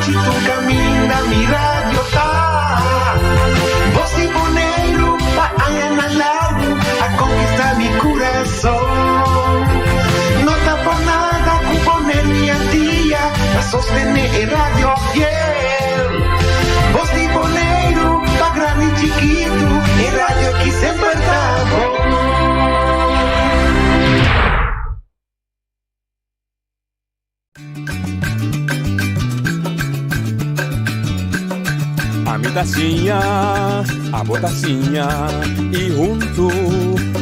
anochi tur kaminda mi radio ta. Bos di Boneiru pa añanan largu a konkistá mi kurason. No ta por nada ku Boneiru i Antia ta sostené e radio fiel. Bos di Boneiru pa grandi i chikitu, e radio ki semper ta bon. Ami ta siña, abo ta siña y huntu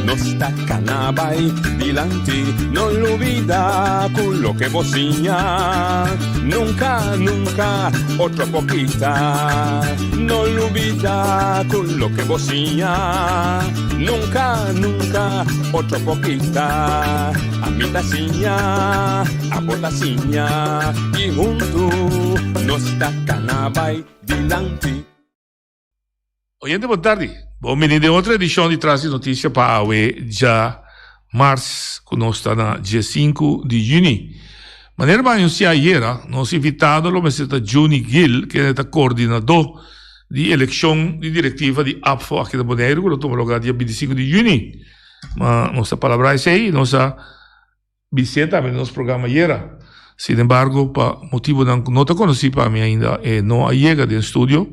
nos ta cana bay dilanti. No lubida cu loke bo siña nunca, nunca otro por kita. No lubida cu loke bo siña nunca, nunca otro por kita. Ami ta siña, abo ta siña i huntu nos ta kana bai dilanti. Oyente bon tardi. Bon bini den otro edishon di Tras di Notisia pa awe dja mars ku nos ta na dje sinku di yüni. Manera bo a anunsiá ayera, nos invitado lo mester ta Juni Gil kende ta koordinadó di elekshon di direktiva di APFO aki na Boneiru ku lo tuma lugá dia bintisinku di yüni. Ma nos ta palabrá esei i nos a bis'é tambe den nos programa ayera. Sin embargo, pa motibunan ku no ta konosí pa mi ainda, e no a yega den studio.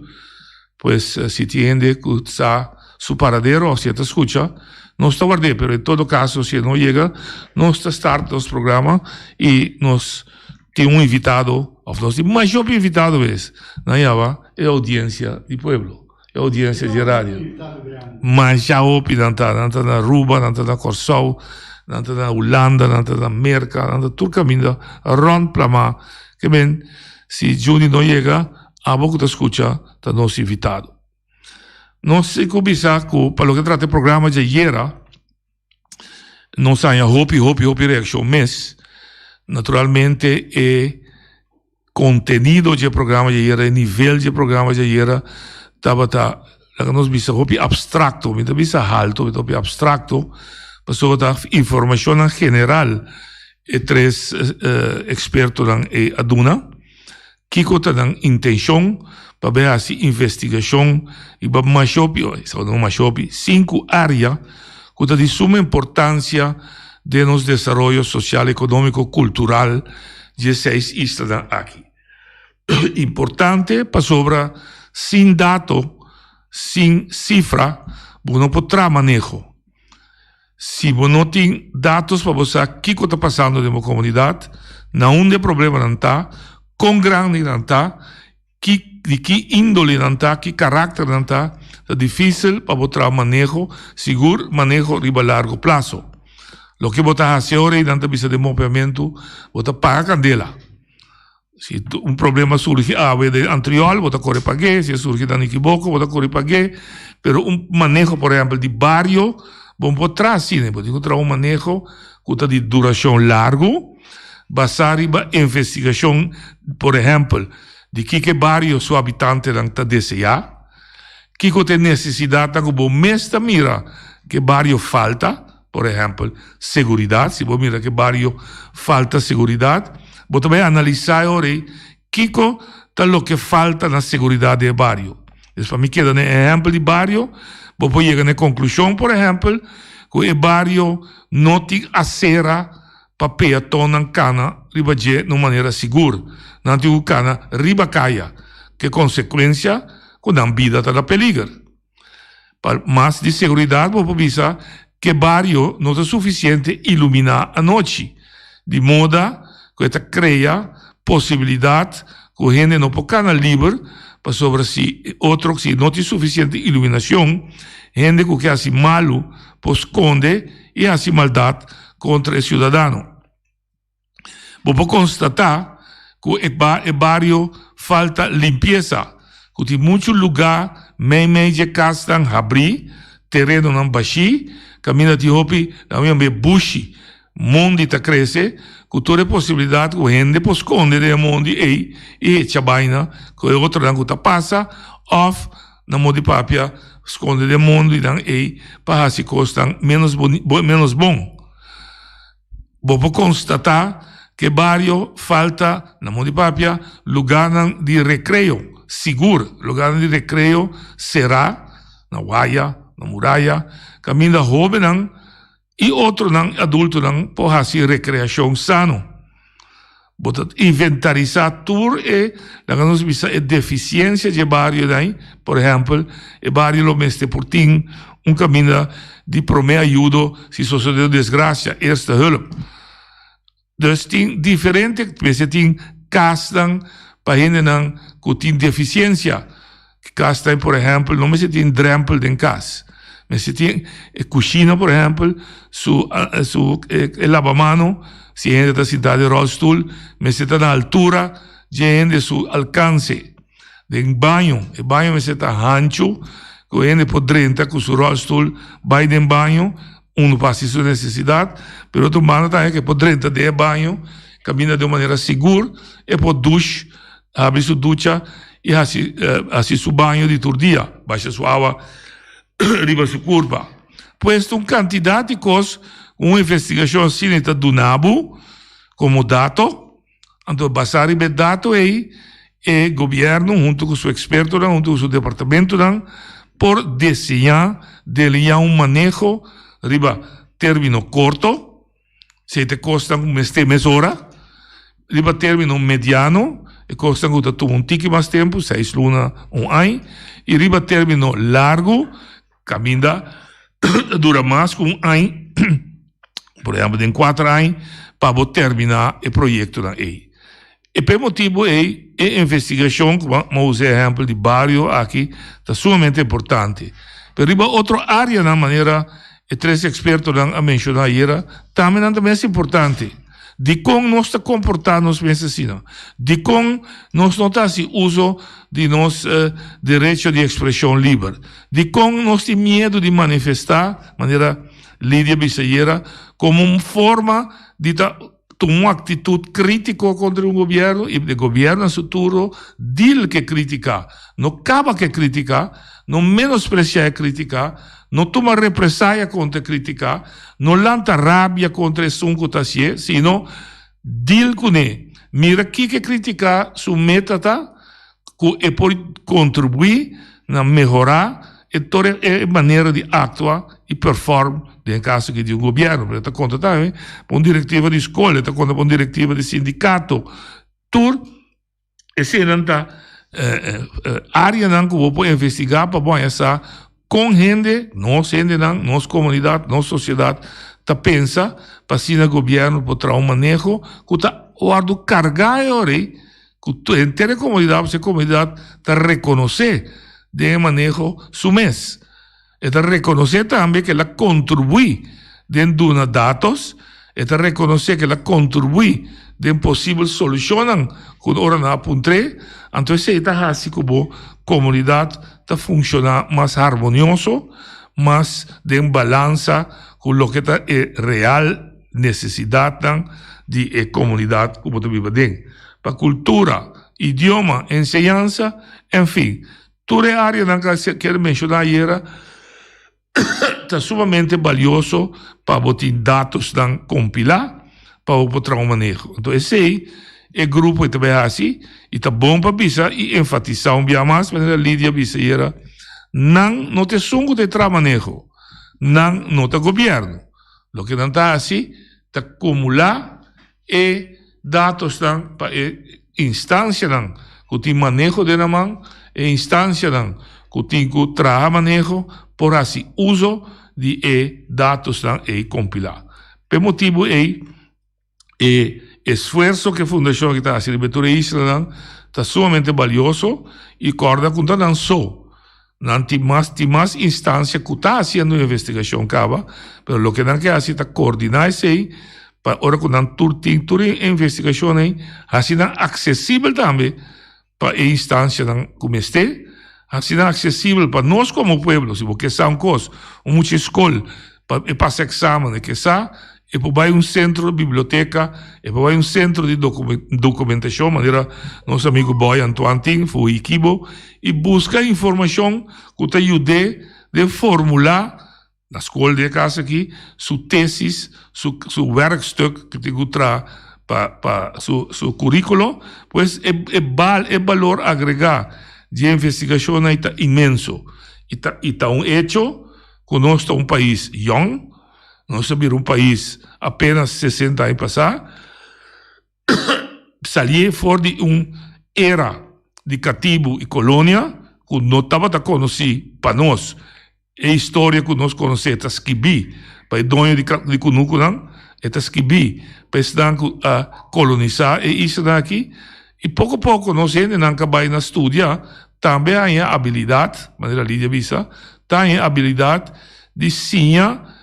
Pues, si tin hende ku sa su paradero òf si e ta skucha, nos ta ward'é. Pero en todo kaso, si e no yega, nos ta start nos programa i nos tin un invitado, òf nos tin masha hopi invitado bes, nan yama e oudiensia di pueblo. E audiencia di radio. Masha hopi nan ta. Nan ta na Aruba, nan ta na Kòrsou, nan ta na Hulanda, nan ta na Merka, nan ta tur kaminda rònt plamá. Ke men, si Juni no yega, abo ku ta skucha ta nos invitado. Nos tin ku bisa ku pa loke trata e programa djayera, nos haña hopi, hopi, hopi reakshon mes. Naturalmente e. Contenido dje programa dje ayera, e nivel dje programa dje ayera tabata, laga nos bisa, hopi abstracto. Mi ta bisa halto, mi ta hopi abstracto, pasobra ta informacionnan general e tres expertonan ei a duna. Kico ta nan intencion pa bay haci investigacion riba masha hopi, no masha hopi, sinku area cu ta di suma importancia den nos desaroyo social, economico, cultural dje seis islanan aki. Importante pasobra sin dato, sin sifra, bo no por traha maneho. Si bo no tin datos pa bo sa kiko ta pasando den bo komunidat, na unda e problemanan ta, kon grandi nan ta, Ki di ki índole nan ta, ki karakter nan ta, ta difísil pa bo traha maneho, sigur maneho riba largo plaso. Loke bo ta hasi ora ei nan ta bisa den mopiamentu, bo ta paga kandela. Si un problema surgi awe den Antriol, bo ta kore pag'é, si e surgi na Nikiboko, bo ta kore pag'é, pero un maneho por ehèmpel di bario, bo no por traha asina, bo tin ku traha un maneho ku ta di durashon largu, basá riba investigashon, por ehèmpel, di kiko e bario su habitantenan ta deseá, kiko ta e nesesidatnan ku bo mes ta mira ku e bario falta, por ehèmpel, seguridat, si bo mira ku e bario falta seguridat, bo ta bai analisá e ora ei kiko ta loke falta na seguridat den e bario. Pues pa mi keda na e ehèmpel di bario, bo por yega na e konklushon, por ehèmpel, ku e bario no tin asera pa peatonnan kana riba dje na un manera sigur. Nan tin ku kana riba kaya, ku e konsekuensia ku nan bida ta na peliger. Pa mas di seguridat bo por bisa ku e bario no ta sufisiente iluminá anochi, di moda ku e ta krea posibilidat ku hende no por kana liber pasobra si otro si no tin sufisiente iluminashon hende ku ke hasi malu por skonde i hasi maldat kontra e siudadano. Bo por konstatá ku e e bario falta limpiesa, ku tin muchu lugá meimei dje kasnan habrí, terenonan bashí, kaminda tin hopi nan yam'é bushi, mondi ta krese, ku tur e posibilidat ku hende por skonde den e mondi ei i hecha baina ku e otronan ku ta pasa òf nan modi papia skonde den mondinan ei pa hasi kosnan ménos bon. Bo por konstatá. Ku e bario falta, na modo di papia, lugánan di rekreo sigur, lugánan di rekreo será, na waya, na muraya, kaminda hóbennan i otronan adultonan por hasi rekreashon sano. Bo ta inventarisá tur e, laga nos bisa, e defisiensia dje barionan. Por ehèmpel, e bario lo mester por tin un kaminda di promé ayudo si sosodé un desgrasia, eerste hulp. Dus tin diferente, mester tin kasnan pa hendenan ku tin defisiensia. Kasnan por ehèmpel no mester tin drèmpel den kas. Mester tin e kushina por ehèmpel su su e labamano si e hende ta sintá den ròlstul mester ta na altura dje hende su alkanse. Den baño, e baño mester ta hanchu ku e hende por drenta ku su ròlstul bai den baño Unu pa hasi su nesesidat, pero otro banda tambe ku e por drenta den e baño kaminda den un manera sigur, e por dush, habri su ducha i hasi hasi su baño di tur dia, basha su awa riba su kurpa. Pues ta un kantidat di kos ku un investigashon asina ta duna bo komo dato. Anto basá riba e dato ei, e gobièrnu huntu ku su ekspertonan, huntu ku su departamentonan por deseñá, deliñá un maneho riba término korto, si ta e kosnan ku mester mesora, riba término mediano, e kosnan ku ta tuma un tiki mas tempu, seis luna, un aña, i riba término largu, Caminda ta dura mas cu un añ, por ehempel den cuater añ, pa bo termina e proyectonan ey. E p'e motibo ey e investigacion, cu bo usa e ehempel di bario aki, ta sumamente importante. Pero riba otro areanan manera e tres expertonan a menciona ayera, tambe nan ta mes importante. Dikon nos ta komportá nos mes asina? Dikon nos no ta hasi uso di nos derecho di ekspreshon liber? Dikon nos tin miedu di manifestá, manera Lidia bisa ayera, komo un forma di ta tuma un aktitut krítiko kontra un gobièrnu i e gobièrnu na su turno dil ku e krítika, no kaba ku e krítika, no menospresiá e krítika, No tuma represaya kontra e kritiká, no lanta rabia kontra esun ku ta hasié, sino dil kuné. Mira kiko e kritiká su meta ta, ku e por kontribuí na mehorá e tur e manera di aktua i perform den e kaso aki di un gobièrnu. Pero e ta konta tambe pa un direktiva di skol, e ta konta pa un direktiva di sindikato, tur. Eseinan ta areanan ku bo por investigá pa bo haña sa kon hende, nos hendenan, nos komunidat, nos sosiedat ta pensa pa asina gobièrnu por traha un maneho ku ta wòrdu kargá e ora ei ku henter e komunidat, pasobra e komunidat ta rekonosé den e maneho su mes. E ta rekonosé tambe ku el a kontribuí den duna datos, e ta rekonosé ku el a kontribuí den posibel solushonnan ku ora nan a puntr'é, anto esei ta hasi ku bo komunidat ta funshoná mas harmonioso, mas den balansa ku loke ta e real nesesidatnan di e komunidat ku bo ta biba den. Pa kultura, idioma, enseñansa, enfin. Tur e areanan ku a keda menshoná ayera ta sumamente balioso pa bo tin datosnan kompilá pa bo por traha un maneho. Anto esei e grupo ei ta bai hasi i ta bon pa bisa i enfatisá un bia mas manera Lidia a bisa ayera, nan no ta esun ku ta e traha maneho, nan no ta gobièrnu. Loke nan ta hasi ta kumulá E datosnan pa e instancianan cu tin maneho den nan man, e instancianan cu tin cu traha maneho por haci uzo di e datosnan ey compila. P'e motibo ey e esfuerso cu e fundacion aki ta haci riba e tur e islanan ta sumamente balioso y corda cu ta nan so. Nan tin mas tin mas instancia cu ta haciendo investigacion caba, pero loke nan ke haci ta coordina esey pa ora cu nan tur tin tur e investigacionnan ey haci nan accesibel tambe pa e instancianan cu mester, haci nan accesibel pa nos como pueblo. Si bo ke sa un cos, un mucha e scol pa e pasa examen e ke sa, e por bai un sentro biblioteka, e por bai un sentro di dokumentashon manera nos amigu Boy Antoine tin, Fujikibo, i buska informashon ku ta yud'é den formulá, na skol den e kas aki, su tesis, su su werkstuk ku tin ku traha. pa pa su su curriculo, pues e e bal e balor agrega di e investigacionnan ei ta inmenso y ta y ta un hecho cu nos ta un pais yong, nos a bira un pais apenas sesenta aña pasa, salié for di un era di katibu i kolonia ku no tabata konosí pa nos. E historia ku nos konosé ta skibí pa e doño di di kunukunan, e ta skibí pa esnan ku a kolonisá e islanan aki i poko poko nos hendenan ku a bai na studia tambe a haña abilidat, manera Lidia a bisa, ta haña abilidat di siña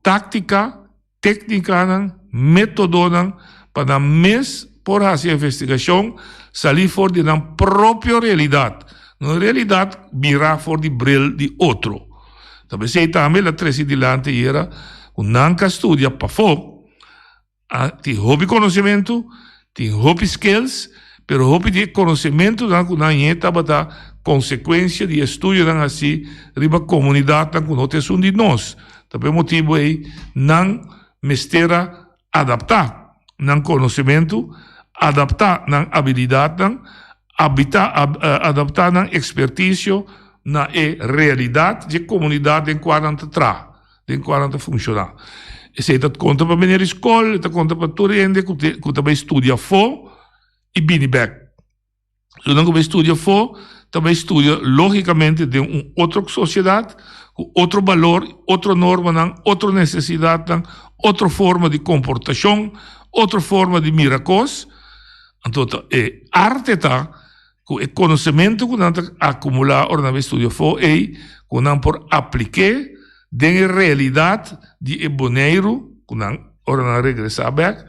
táktika, Téknikanan, métodonan pa nan mes por hasi investigashon salí for di nan propio realidat, no realidat mirá for di bril di otro. Ta p'esei tambe el a trese dilanti ayera ku nan ka studia pafó, a tin hopi konosementu, tin hopi skills, pero hopi di e konosementunan ku nan hé tabata konsekuensia di estudionan hasí riba komunidatnan ku no ta esun di nos. Ta pa e motibu ei nan mester a adaptá nan konosementu, adaptá nan abilidatnan, abitá adaptá nan ekspertisio na e realidat dje komunidat den kua nan ta traha, den kua nan ta funshoná. Esei ta konta pa meneer di skol, e ta konta pa tur hende ku ta bai studia afó i bini bèk. Esnan ku bai studia afó ta bai studia lógikamente den un otro sosiedat, ku otro balor, otro normanan, otro nesesidatnan, otro forma di komportashon, otro forma di mira kos. Anto ta e arte ta ku e konosementu ku nan ta akumulá ora nan bai studia afó ei, ku nan por aplik'é den e realidat di e Boneiru ku nan ora nan regresá bèk,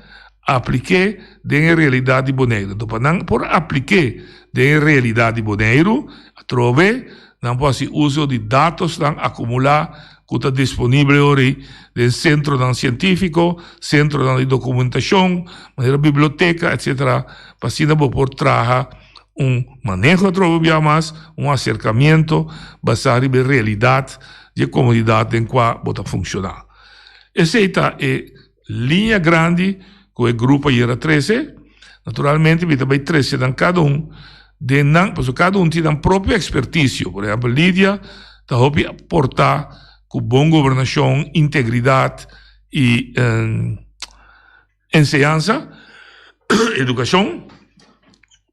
aplik'é den e realidat di Boneiru. Anto pa nan por aplik'é den e realidat di Boneiru, atrobe nan por hasi uso di datosnan akumulá ku ta disponibel ora ei den sentronan sientífiko, sentronan di dokumentashon, manera biblioteka, etsetera, pa asina bo por traha un maneho atrobe bia mas, un aserkamiento basá riba e realidat di e komunidat den kua bo ta funshoná. Esei ta e liña grandi ku e grupo ayer a trese. Naturalmente mi ta bai trese nan kada un den nan, pasobra kada un tin nan propio ekspertisio. Por ehèmpel Lidia ta hopi aportá ku bon gobernashon, integridat i Enseñansa, edukashon,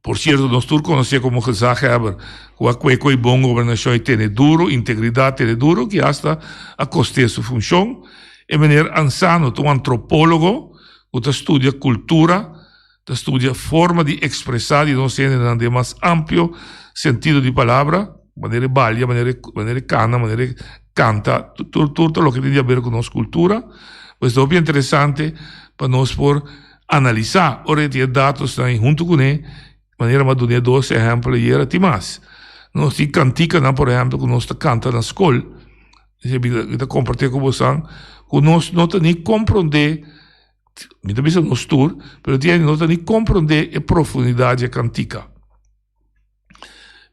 por sierto nos tur konosé komo gezaghebber ku a kue koe bon gobernashon i tene duro, integridat tene duro ki asta a kosté su funshon. E meneer Ansano ta un antropólogo ku ta studia kultura, ta studia forma di ekspresá di nos hendenan den mas amplio sentido di palabra, manera e balia, manera e kana, manera e kanta, tur tur ta loke tin di haber ku nos kultura. Pues ta hopi interesante pa nos por analisá ora e tin e datosnan ei huntu kuné, manera mi a duna e dos ehèmpel ayera, tin mas. Nos tin kantikanan por ehèmpel ku nos ta kanta na skol, mi ta kompartí ku bosan, ku nos no ta ni komprondé, mi ta bisa nos tur, pero tin hende no ta ni komprondé e profundidat di e kantika.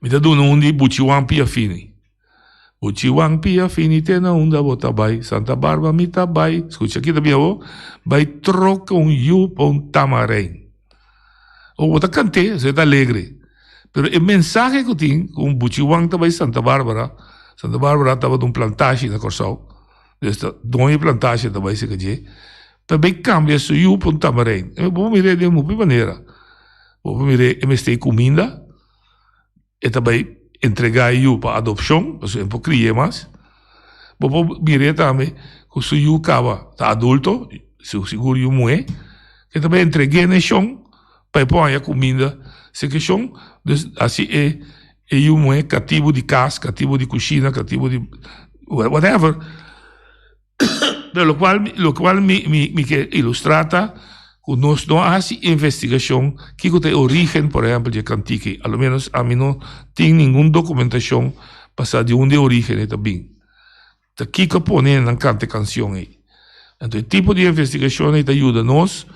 Mi ta duna un di Buchi Wan Pia Fini. Buchi Wan Pia Fini te na unda bo ta bai, Santa Barba mi ta bai, skucha aki ta bia bo, bai troka un yu pa un tamarein. O bo ta kant'é, esei ta alegre. Pero e mensahe ku tin, ku un Buchi Wan ta bai Santa Barbara, Santa Barbara tabata un plantashi na Kòrsou, dus ta doño di plantashi ta bai serka dje, ta bai kambia su yu pa un tamarein. Bo mir'é den hopi manera. Bo por mir'é e mester e kuminda, e ta bai entregá e yu pa adopshon, pasobra e no por kri'é mas. Bo por mir'é tambe ku su yu kaba ta adulto, su sigur yu muhé, e ta bai entreg'é na e shon pa e por haña kuminda serka e shon. Dus hasi e e yu muhé katibu di kas, katibu di kushina, katibu di whatever. Pero lokual lokual mi mi mi ke ilustrá ta ku nos no a hasi investigashon kiko ta e orígen por ehèmpel di e kantika ei. A lo ménos ami no tin ningun dokumentashon pa sa di unda e orígen ei ta bin. Ta kiko a pone nan kanta e kanshon ei. Anto e tipo di investigashon ei ta yuda nos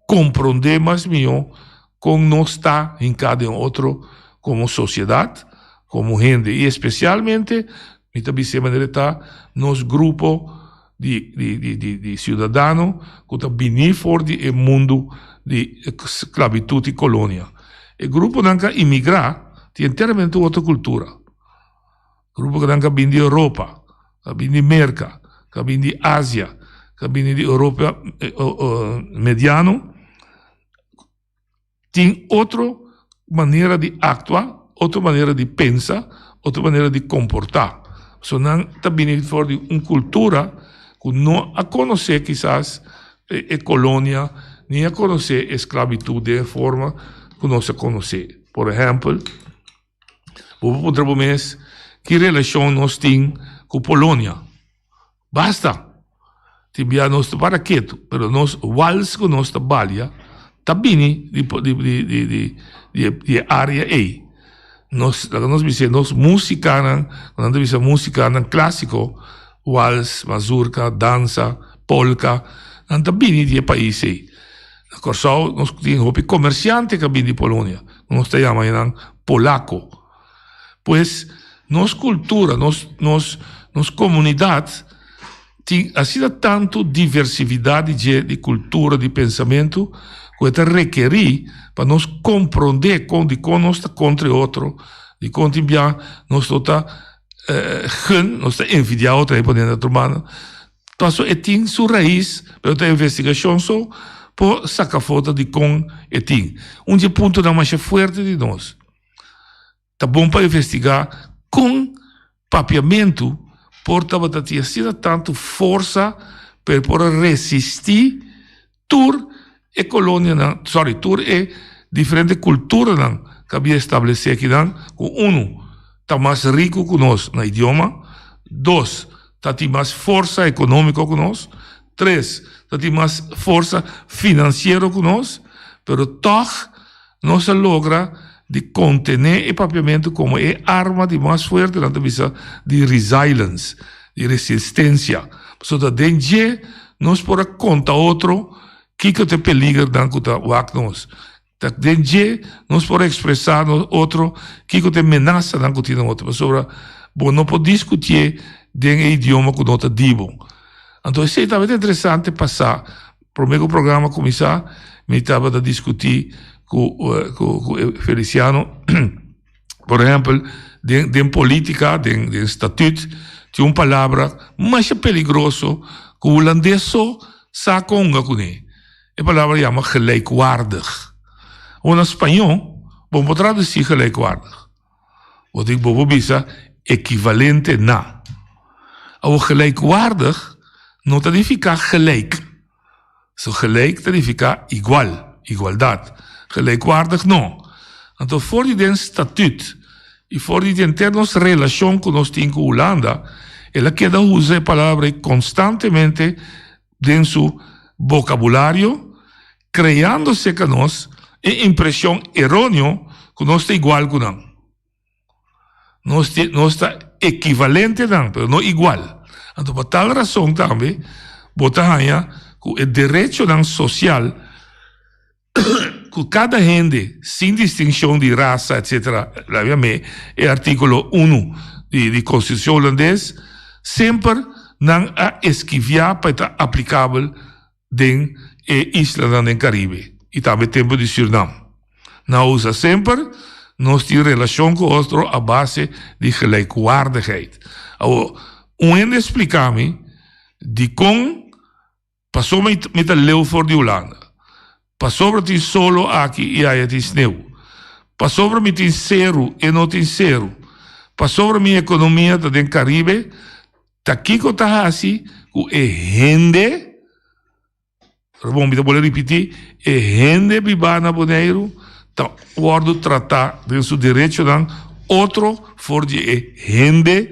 komprondé mas mihó kon nos ta hinká den otro komo sosiedat, komo hende i espesialmente mi ta bis'é manera e ta nos grupo. di di di di di siudadano ku ta bini for di e mundu di sklabitut i kolonia. E gruponan ku a imigrá tin enteramente un otro kultura. Grupo ku nan ka bini di Europa, ka bini di Merka, ka bini di Asia, ka bini di Europa mediano, tin otro manera di aktua, otro manera di pensa, otro manera di komportá. So nan ta bini for di un kultura ku no a konosé kisas e kolonia ni a konosé e sklabitut den e forma ku nos a konosé. Por ehèmpel, bo por puntra bo mes ki relashon nos tin ku Polonia. Basta! Tin bia nos ta para ketu, pero nos wals ku nos ta balia ta bini di di di e area ei. Nos, laga nos bisa, nos musikanan, ku nan ta bisa musikanan klasiko, wals, mazurka, dansa, polka, nan ta bini di e pais ei. Na Kòrsou nos tin hopi komersiante ku a bini di Polonia, ku nos ta yama nan polako. Pues nos kultura, nos nos nos komunidat tin asina tantu diversividat di dje, di kultura, di pensamentu, ku e ta rekerí pa nos komprondé kon dikon nos ta kontra e otro, dikon tin bia nos no ta gun, nos ta envidiá otro, e pone na otro banda. Paso e tin su rais, pero ta investigashon so por saka foto dikon e tin. Un di e puntonan masha fuerte di nos. Ta bon pa investigá kon papiamentu por tabata tin asina tantu forsa pa e por a resistí tur e kolonianan, sorry, tur e diferente kulturanan ku a bia establesé akinan, ku unu, ta mas riku ku nos na idioma, dos, ta tin mas forsa ekonómiko ku nos, tres, ta tin mas forsa finansiero ku nos, pero tòg Nos a logra di kontené e papiamentu komo e arma di mas fuerte, nan ta bisa, di resilience, di resistensia. Pasobra ta den dje nos por a konta otro kiko ta e peligernan ku ta wak nos. Ta den dje nos por a ekspresá nos otro kiko ta e menasanan ku tin na otro. Pasobra bo no por diskutié den e idioma ku no ta di bo. Anto esei tabata interesante pa sa. Prome ku programa kuminsá mi tabata diskutí ku ku Feliciano por ehèmpel den den polítika den den statüt tin un palabra masha peligroso ku hulandes so sa konga kuné e palabra yama gelijkwaardig. Awor na spañó bo no por tradusí gelijkwaardig bo tin bo por bisa ekivalente na. Awor gelijkwaardig no ta nifiká gelijk. So gelijk ta nifiká igual, igualdat. Gelijkwaardig no. Anto for di den statüt i for di henter nos relashon ku nos tin ku Hulanda, el a keda usa e palabra ei konstantemente den su bokabulario, kreando serka nos e impreshon eróneo ku nos ta igual ku nan. Nos nos ta ekivalente nan, pero no igual. Anto pa tal rason tambe bo ta haña ku e derechonan sosial ku kada hende sin distinshon di rasa etsetera, la yam'é e artíkulo unu di di Konstitushon Hulandes, semper nan a eskiviá pa e ta aplikabel den e islanan den Caribe y tambe tempo di Surnam. Nan usa semper nos tin relacion cu otro a base di gelijkwaardigheid. Awor, un hende splica mi dicon pasobra mi ta leu for di Hulanda, pasobra tin solo aki y aya tin sneeuw, pasobra mi tin ceru e no tin ceru, pasobra mi economia ta den Caribe, Ta kiko ta hasi ku e hende, Bon, mi ta bolbe ripití, e hende bibá na Boneiru ta wòrdu tratá den su derechonan otro for di e hende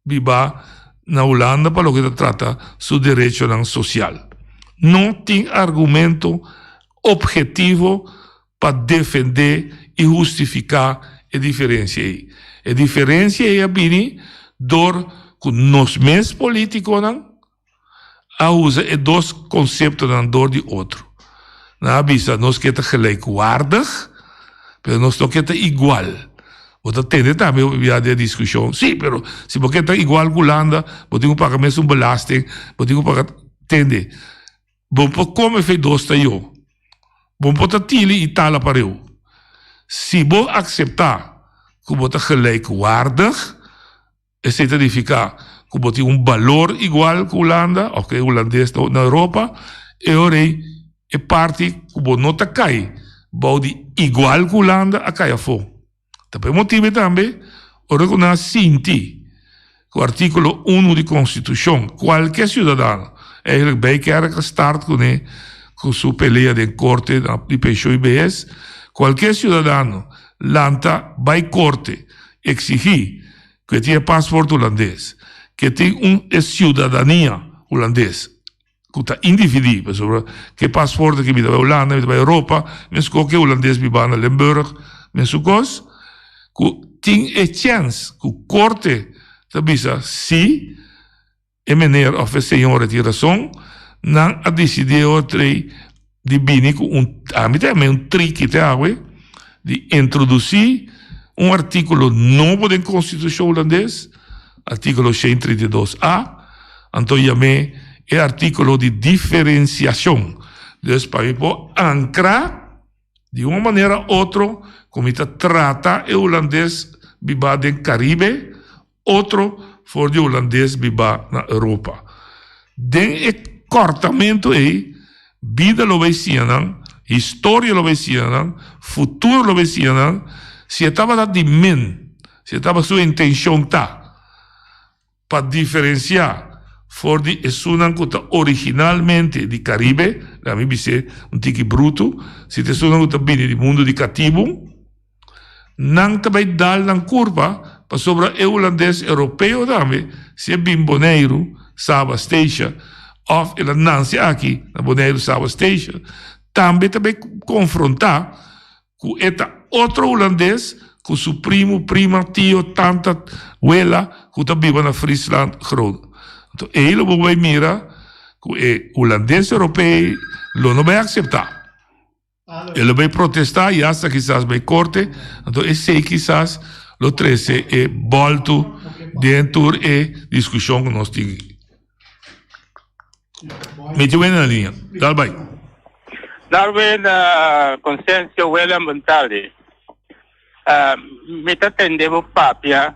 bibá na Hulanda pa loke ta trata su derechonan sosial. No tin argumento ophetivo pa defendé i hustifiká e diferensia ei. E diferensia ei a bini dor ku nos mes polítikonan a usa e dos konseptonan dor di otro. Nan a bisa nos ke ta gelijkwaardig, pero nos no ke ta igual. Bo ta tende tambe hopi bia den diskushon, sí, pero si bo ke ta igual ku Hulanda, bo tin ku paga mesun belasting, bo tin ku paga, tende, bo por kome fe dos tayo, bo por ta tili i tala pareu. Si bo akseptá ku bo ta gelijkwaardig, Esei ta nifiká ku bo tin un balor igual ku Hulanda òf ku e hulandes na Europa, e ora ei e parti ku bo no ta kai bou di igual ku Hulanda a kai afó. Ta pa e motibu ei tambe ora ku nan a sinti ku artíkulo unu di konstitushon kualke siudadano, eigenlijk Bijkerk a start kuné ku su pelea den korte di penshon i behes, kualke siudadano lanta bai korte Exigí ku e tin e pasport hulandes, ku e tin un e siudadania hulandes ku ta individí, pasobra ku e pasport aki mi ta bai Hulanda, mi ta bai Europa, meskos ku e hulandes bibá na Limburg, mesun kos, ku tin e chèns ku korte ta bisa si. E meneer of e señora tin rason, nan a disidí e ora trei di bini ku un, ami ta yam'é un triki te awe, di introdusí un artíkulo nobo den Konstitushon Hulandes, artíkulo 132 a, anto yam'é e artíkulo di diferensiashon. Dus pa mi por ankra di un manera otro ku mi ta trata e hulandes bibá den Karibe, Otro for di hulandes bibá na Europa. Den e kòrtamentu ei, bida lo bai siña nan, historia lo bai siña nan, futuro lo bai siña nan, si e tabata di min, si e tabata su intenshon ta pa diferensiá for di esunnan ku ta originalmente di Karibe, laga mi bis'é un tiki brutu, si ta esunnan ku ta bini di mundu di katibu, Nan ta bai dal nan kurpa pasobra e hulandes europeo tambe si e bin Boneiru, Saba, Statia òf el a nanse aki na Boneiru, Saba, Statia tambe ta bai konfrontá ku e ta otro hulandes ku su primu, prima, tio, tanta, wela ku ta biba na Friesland, Groningen. Anto ei lo bo bai mira ku e hulandes europeo lo no bai akseptá. E lo bay protesta y hasta kisas bay corte, anto esey kisas lo trece e bolto den tur e discusion cu nos tin. Meti Wayne na linea. Dal bay. Darwin Consencio Willem Bontardi. Mi ta tende bo papia,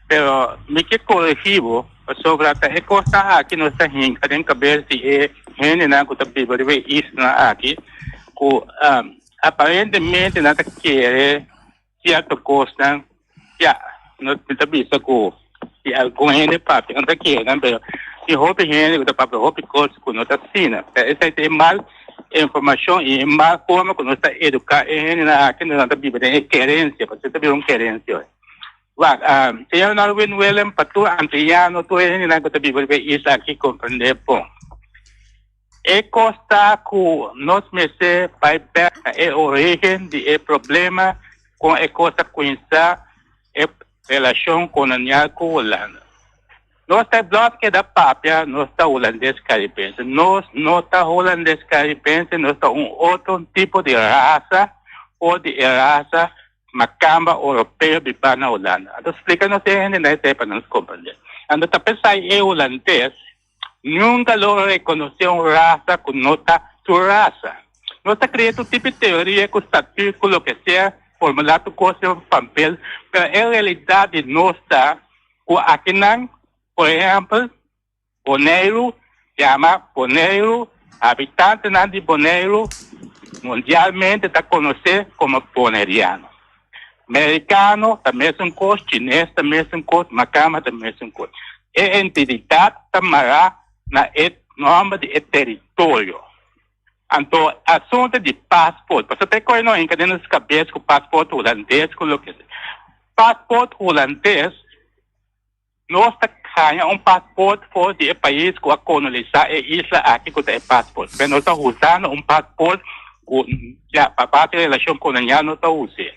pero mi ke coregi bo, pasobra ta e cosnan aki nos ta hinca den cabes di e hendenan cu ta biba riba e islanan aki, cu aparentemente nan ta kere cierto cosnan. Ya, no mi ta bisa cu si algun hende papia nan ta kere nan, pero tin hopi hende cu ta papia hopi cos cu no ta asina. Esei ta e mal informacion y e mal forma cu nos ta educa e hendenan aki, nos nan ta biba den e kerencia, pasobra ta bira un kerencia hoy. Wak, señor Norwin Willem, pa tur antillano, tur e hendenan cu ta biba riba e isla aki comprende bon. E cos ta cu nos mester bay bek na e origen di e problema con e cos ta cuminsa e relacion colonial cu Hulanda. Nos ta blòf keda papia nos ta hulandes karibense. Nos no ta hulandes karibense, nos ta un otro tipo di rasa for di e rasa makamba oropeo bibá na Hulanda. Anto splika nos e hendenan esei pa nos komprendé. Anto ta p'esei e hulandes nunka lo rekonosé un rasa ku no ta su rasa. Nos ta krea tur tipo di teoria ku statut ku loke sea, formulá tur kos riba papel, pero e realidat di nos ta Ku akinan, por ehèmpel, Boneiru yama Boneiru, habitantenan di Boneiru mundialmente ta konosé komo boneriano. Merikano ta mesun kos, chines ta mesun kos, makamba ta mesun kos. E entididat ta mará na e nòmber di e teritorio. Anto asunto di paspoort, pasobra ta e koe no hinka den nos kabes ku paspoort hulandes ku loke sea. Paspoort hulandes, nos ta haña un paspoort for di e pais ku a kolonisa e isla aki ku ta e paspoort. Pero nos ta usando un paspoort ku ya pa base di relashon kolonial nos ta us'e.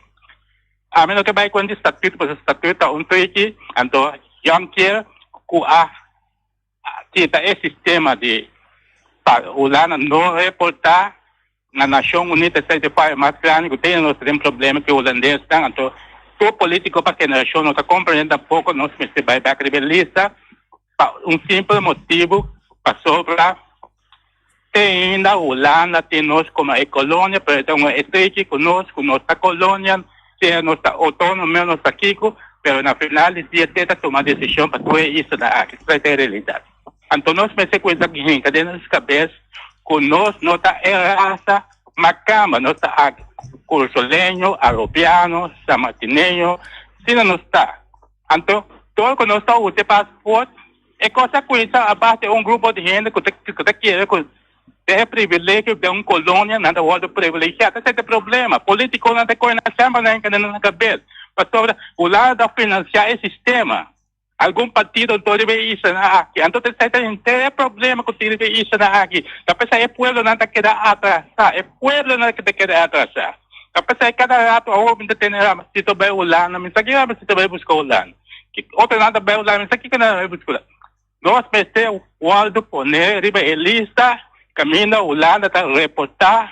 Ami no ke bai kuenta di statuut pasobra statuut ta un triki, anto Jonker ku a Kita e sistema di pa Hulanda no reporta na Nashon Unit esei ta e faya mas grandi ku tin nos ta den problema ku e hulandesnan anto. Tur polítiko pa generashon no ta komprendé tampoko nos mester bai bèk riba e lista pa un simpel motibu, pasobra te ainda Hulanda tin nos komo e kolonia, pero e ta un estrechi ku nos, ku nos ta kolonia, sea nos ta outónomo, nos ta kiko, pero na final di dia te ta tuma desishon pa tur e islanan aki. Esei ta e realidat. Anto nos mester kuenta hinka den nos kabes ku nos no ta e rasa makamba, nos ta aki kursoleño, arubiano, sanmartineño, asina nos ta. Anto tur ku nos ta usa e pasport, e kos a kuminsá a base un grupo di hende ku ta ku ta kere ku den e privilegio den un kolonia nan ta wòrdu privilegiá. Ta esei ta e problema. Polítikonan ta kohe nan semper nan hinka den nan kabes pasobra Hulanda ta finansiá e sistema. Algun partido anto riba e islanan aki. Anto ta esei ta henter e problema ku tin riba e islanan aki. Ta p'esei e pueblonan ta keda atrasá. E pueblonan ta keda atrasá. Ta p'esei kada rato awor mi ta tene Ramasito bai Hulanda. Mi sa ki Ramasito bai buska Hulanda. Ki otronan ta bai Hulanda. Mi sa kiko nan ta bai buska Hulanda. Nos mester wòrdu pone riba e lista kaminda Hulanda ta reportá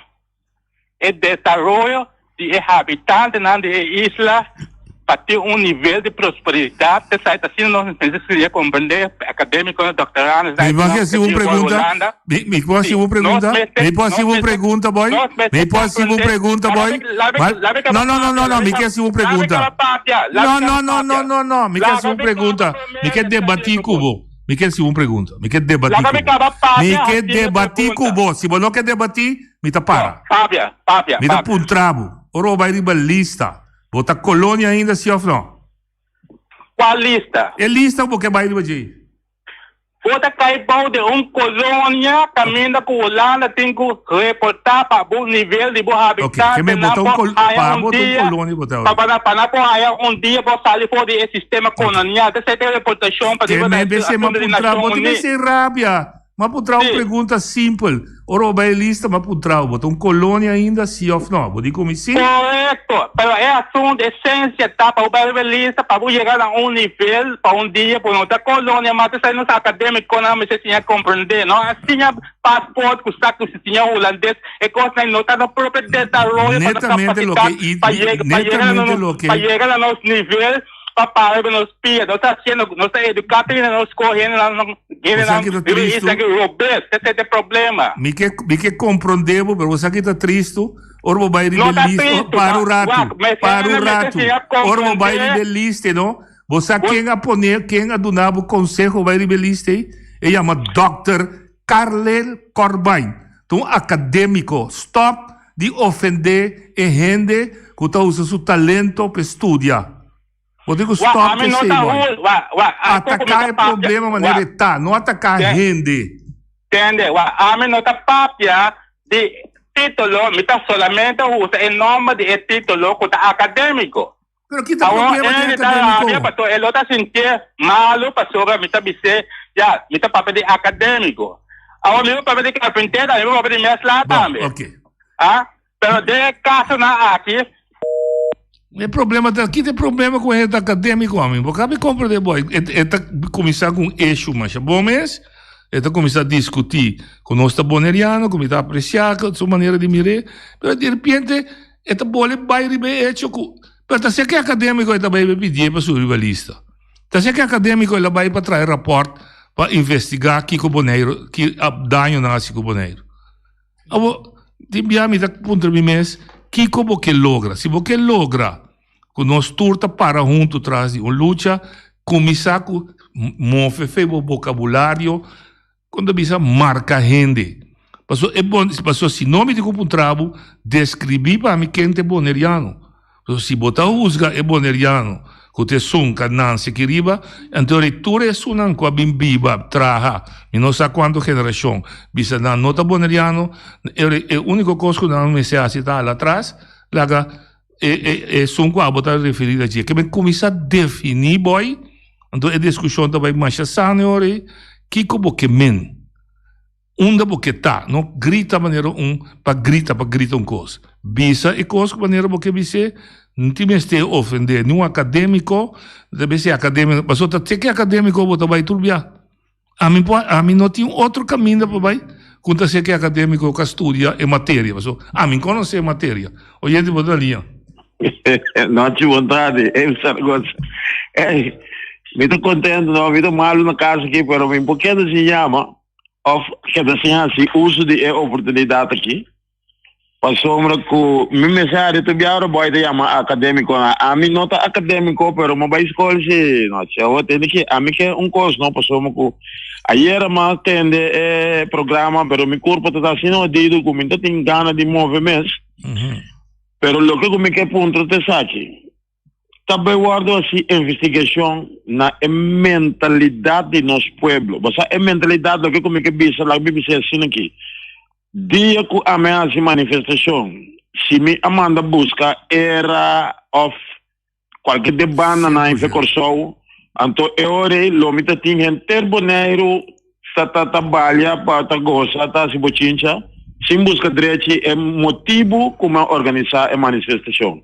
e desaroyo di e habitantenan di e isla pa tin un nivel di prosperidat esei ta asina nos mester siña komprende akademikonan doktorandos Mi por hasi un pregunta? Mi por hasi un pregunta? Mi por hasi un pregunta boy? Mi por hasi un pregunta boy? No no no no no mi ke hasi un pregunta. No no no no no no mi ke hasi un pregunta. Mi ke debati ku bo. Mi ke hasi un pregunta. Mi ke debati ku bo. Mi ke debati ku bo. Si bo no ke debati Mi ta para. Papia, papia, Mi ta puntra bo, ora bo bai riba lista, bo ta kolonia ainda si òf no? Kua lista? E lista ku bo ke bai riba dje. Bo ta kai bou den un kolonia kaminda ku Hulanda tin ku reportá pa bo nivel di bo habitantenan por haña un dia, pa nan por haña un dia por sali for di e sistema kolonial. Esei ta e reportashon pa riba asuntu di Nashon Uní. Bo tin mester rabia. M'a puntra un pregunta simpel. Ora bo bai e lista, m'a puntra bo, bo ta un kolonia ainda, sí òf nò? Bo di ku mi sí? Korekto, pero e asuntu, esensia ta pa bo bai riba e lista, pa bo yega na un nivel, pa un dia bo no ta kolonia mas. Esei nos akademikonan mester siña komprendé. No a siña pasport ku sa ku si siña hulandes, e kosnan no ta na propio desaroyo pa nos kapasidat pa yega pa yega na nos pa yega na nos nivel. Pa para riba nos pia, nos ta haciendo, nos ta educa te hende, nos scoge hendenan, hendenan riba e isla aki robes, esei ta e problema. Mi ke, mi ke comprende bo, pero bo sa ki ta tristo? Ora bo bai riba e lista, para un ratu, para un ratu, ora bo bai riba e lista, no, bo sa ken a pone, ken a duna bo conseho bai riba e lista ei? E yama Dòkter Carlel Corbijn, ta un academico, stop di ofende e hende cu ta usa su talento p'e studia. Bo tin cu stop cu esey boy. Ataca e problema manera e ta, no ataca hende. Tende, wak, ami no ta papia di titulo, mi ta solamente usa e nomber di e titulo cu ta academico. Pero ki ta Awor problema Andy den ta rabia academico? pasobra e lo ta sintié malu pasobra mi ta bis'é, ya, mi ta papia di academico. Awor mi por papia di carpintero tambe, mi por papia di mesla Bon, tambe. ok. Ah, pero den e casonan aki, E problema ta, ki ta e problema cu hende academico ami? Bo cabe comprende bo, e, e ta cuminsa cu un issue masha bon mes, e ta cuminsa discuti cu nos ta boneriano, cu mi ta aprecia su manera di mir'é, pero di repente E ta bole bai riba e hecho ku pero ta seke akademiko e ta bai pidié pa subi riba lista. Ta seke akademiko el a bai pa traha rapòrt pa investigá kiko Boneiru ki dañonan a hasi ku Boneiru. Abo tin bia mi ta puntra mi mes kiko bo ke logra. Si bo ke logra ku nos tur ta para huntu tras di un lucha kuminsá ku move fe bo bokabulario. Kon ta bisa marka hende? Paso e bon, paso si no mi tin ku puntra bo, deskribí pa mi ken ta e boneriano. Paso si bo ta husga e boneriano ku ta esun ku a nanse aki riba, anto rei tur esunnan ku a bin biba, traha, mi no sa kuantu generashon, bisa nan no ta boneriano, e rei e úniko kos ku nan mester hasi ta hala atras, laga e e esun ku abo ta referí na dje. Ke men kuminsá definí bòi. Anto e diskushon ta bai masha sano e ora ei, kiko bo ke men? Unda bo ke ta? No grita manera un pa grita pa grita un kos. Bisa e kos ku manera bo ke bis'é, no tin mester ofendé ni un akadémiko, ta bisa e akadémiko, pasobra ta teke akadémiko bo ta bai tur bia. Ami por ami no tin otro kaminda pa bai ku ta seke akadémiko ku a studia e materia, pasobra ami konosé e materia. Oyente bo ta liña. Nochi bon tardi. Ey Saragoza. Ey, mi ta contento no, mi ta malo na casa aki, pero mi por keda sin yama of keda sin haci uso di e oportunidad aki. Pasobra cu mi mester hari tur bia ora boy ta yama academico. Ami no ta academico, pero mi bay scol si. No, si awor tende ki ami ke un cos no, pasobra cu ayera mi a tende e programa, pero mi curpa ta asina hodido cu mi no ta tin gana di move mes. Pero loke ku mi ke puntra ta esaki, Ta bai wòrdu hasi investigashon na e mentalidat di nos pueblo? Bo sa e mentalidat, loke ku mi ke bisa, laga mi bisa asina aki, dia ku ami a hasi manifestashon, si mi a manda buska era òf Kualke de bandanan efe Kòrsou, anto e ora ei lo mi ta tin henter Boneiru ta ta ta balia pa ta gosa ta hasi bochincha sin buska drechi e motibu ku mi a organisá e manifestashon.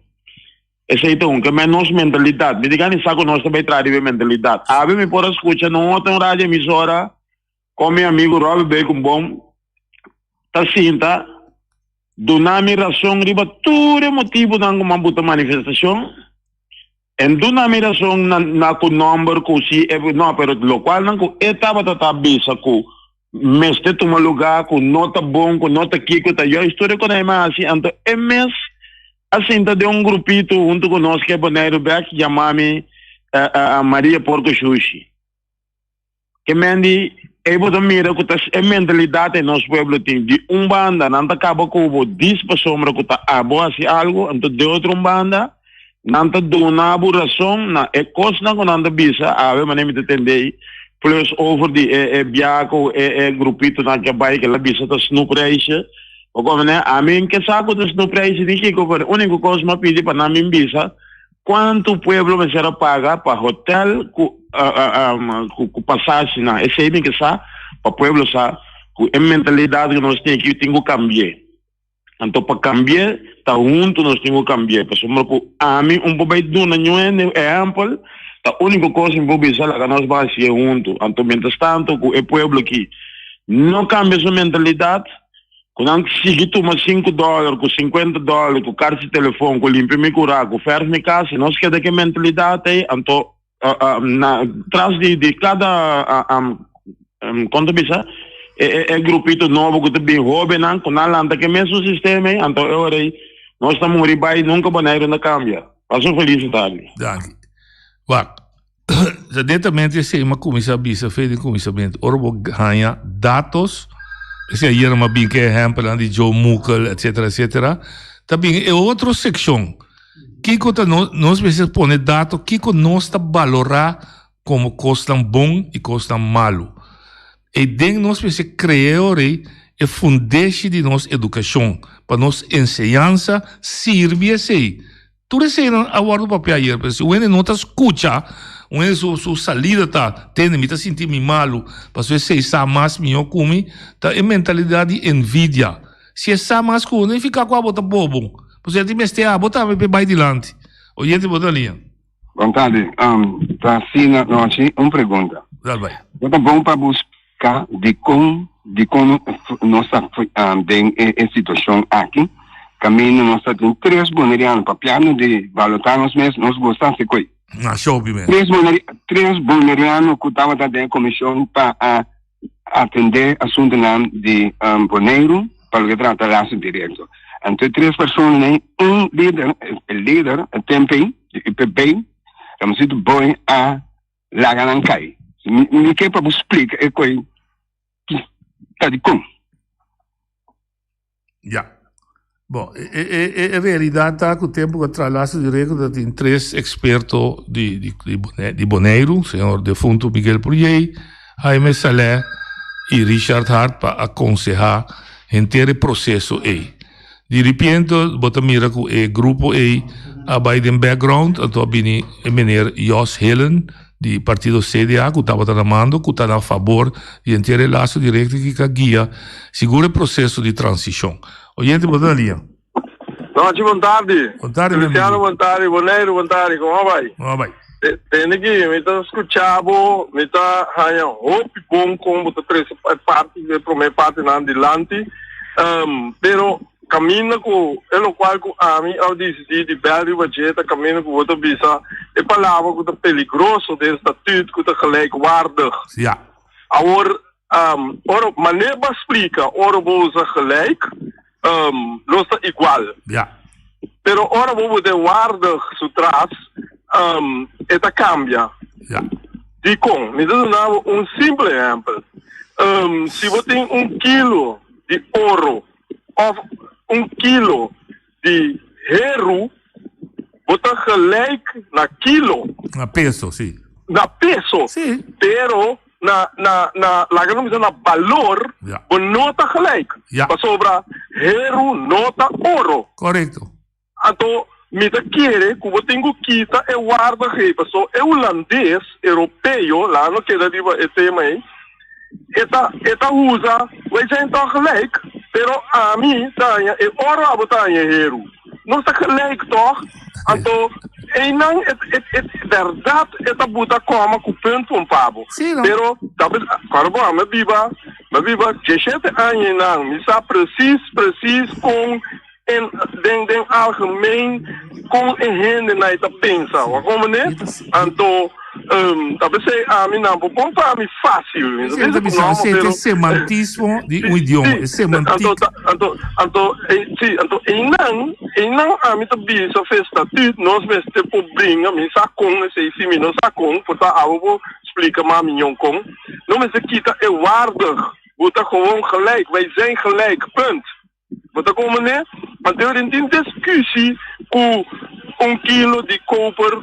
Esei ta un ke men nos mentalidat. Mi di gani sa ku nos ta bai traha riba e mentalidat. Awe mi por a skucha na un otro radio emisora kon mi amigu Robby Beukenboom ta sinta Duna mi rason riba tur e motibunan ku mi a buta manifestashon, en duna mi rason na na ku nòmber ku si e no, pero lokualnan ku e tabata ta bisa ku mester tuma lugá, ku no ta bon, ku no ta kiko, ta juist tur e konai mi a hasi, anto e mes a sinta den un grupito huntu ku nos ke Boneiru bèk yama mi Maria Porko Shushi. Ke men di, ei bo ta mira ku ta e mentalidat ei nos pueblo tin. Di un banda nan ta kaba ku bo dis pasobra ku ta abo hasi algu, anto di otro un banda nan ta duna bo rason na e kosnan ku nan ta bisa, awe manera mi ta tende ei, plus over di e e bia ku e e grupitonan ke bai ke la bisa ta snoepreisje. Bo komprende? Ami ke sa ku ta snoepreisje ni kiko, pero uniko kos mi a pidi pa nan bin bisa Cuanto pueblo mester a paga pa hotel cu cu pasashinan? Esey mi ke sa pa pueblo sa cu e mentalidad cu nos tin aki tin cu cambie. Anto pa cambie ta hunto nos tin cu cambie pasobra cu ami un por bay duna ñu hende ehempel ta unico cos mi por bisa laga nos bay haci'e hunto. Anto mientras tanto cu e pueblo aki no cambia su mentalidad Ku nan sigui tuma sinku dòler ku sinkuenta dòler ku karchi telefòn ku limpia mi kurá ku fèrf mi kas si nos keda ku e mentalidat ei anto na tras di di kada kon ta bisa e e grupito nobo ku ta bin hóbennan ku nan lanta ku e mesun sistema ei anto e ora ei nos ta muri bai nunka Boneiru no kambia. Pasa un felis tardi. Danki. Wak. Ta netamente esei mi a kuminsá bisa fe den kuminsamentu. Ora bo haña datos, esei ayer mi a bin ku e ehèmpelnan di Joe Mukel, etsetera, etsetera, ta bin e otro sekshon. Kiko ta nos, nos mester pone dato kiko nos ta balorá komo kosnan bon i kosnan malu. Ei den nos mester krea ora ei e fundeshi di nos edukashon, pa nos enseñansa sirbi esei. Tur eseinan a wòrdu papia ayer, pero si un hende no ta skucha, un hende su su salida ta, tende mi ta sinti mi malu, pasobra esei sa mas mihó ku mi, ta e mentalidat di envidia. Si e sa mas ku bo, no nifiká ku abo ta bobo, pasobra e tin mester abo tambe pa e bai dilanti. Oyente bo ta liña. Bon tardi, ta asina nochi un pregunta. Dal bai. No ta bon pa buska dikon dikon nos ta den e situashon aki kaminda nos ta tin tres boneriano papiando di balotá nos mes nos gusta hasi koe. Na shopi mes. Tres boneri tres boneriano ku tabata den e komishon pa a atendé asuntunan di Boneiru pa loke trata laso direkto. Anto e tres personanan ei un lider e lider e tempu ei di UPB Ramosito Boy a Laga nan kai. Mi ke pa bo splika e koi ki ta dikon. Ya. Bon, e e e e realidat ta ku tempu ku a traha Lazo di Rekord ta tin tres eksperto di di di di Boneiru, señor defuntu Miguel Purjey, Jaime Saleh i Richard Hart pa akonsehá henter e proseso ei. Di ripiente bo ta mira ku e grupo ei a bai den background, anto a bini e meneer Jos Hillen di partido CDA ku tabata na mando ku ta na fabor di henter e laso direkto ki ka guia sigur e proseso di transishon. Oyente bo ta na liña. Nochi bon tardi. Bon tardi mi amigo. Luciano bon tardi, Boneiru bon tardi, komo a bai? Komo a bai? Tende ki mi ta skucha bo, mi ta haña hopi bon kon bo ta trese e parti, e prome partinan dilanti. Pero. Kaminda ku e lokual ku ami a disidí di bèl riba dje ta kaminda ku bo ta bisa e palabra ku ta peligroso den statuut ku ta gelijkwaardig. Ja. Awor, ora manera bo a splika ora bo usa gelijk, nos ta igual. Ja. Pero ora bo pone waardig su tras, e ta kambia. Ja. Dikon? Mi ta duna bo un simpel ehèmpel. Si bo tin un kilo di oro òf un kilo di heru, bo ta gelijk na kilo. Na peso, sí. Na peso. Sí. Pero na, na, na, laga nos bisa na balor, Ja. bo no ta gelijk. Ja. Pasobra heru no ta oro. Korekto. Anto mi ta kere ku bo tin ku kita e waardigheid, paso e hulandes europeo, laga no keda riba e tema ei, e ta e ta usa wij zijn toch gelijk, pero ami ta haña e oro abo ta haña e heru. Nos ta gelijk toch? Anto einan e e e bèrdat e ta buta kòma ku punt pon pa bo. Sí, no. Pero ta bes kòrda bo ami a biba mi a biba diesshete aña einan, mi sa presis presis kon En den den algemeen kon e hendenan ei ta pensa, wak kon manera? Anto ta p'esei ami nan por pon pa mi fácil. Mi ta bisa ku no, pero. Esei ta semantismo di un idioma, e semantik. Anto anto anto si anto einan einan ami ta bisa fe statuut nos mester por bringa, mi sa kon esei si mi no sa kon por ta abo por splika mas miñon kon. No mester kita e waardig, bo ta gewoon gelijk, wij zijn gelijk, punt. Bo ta komo ne? Anto den tin diskusi ku un kilo di koper,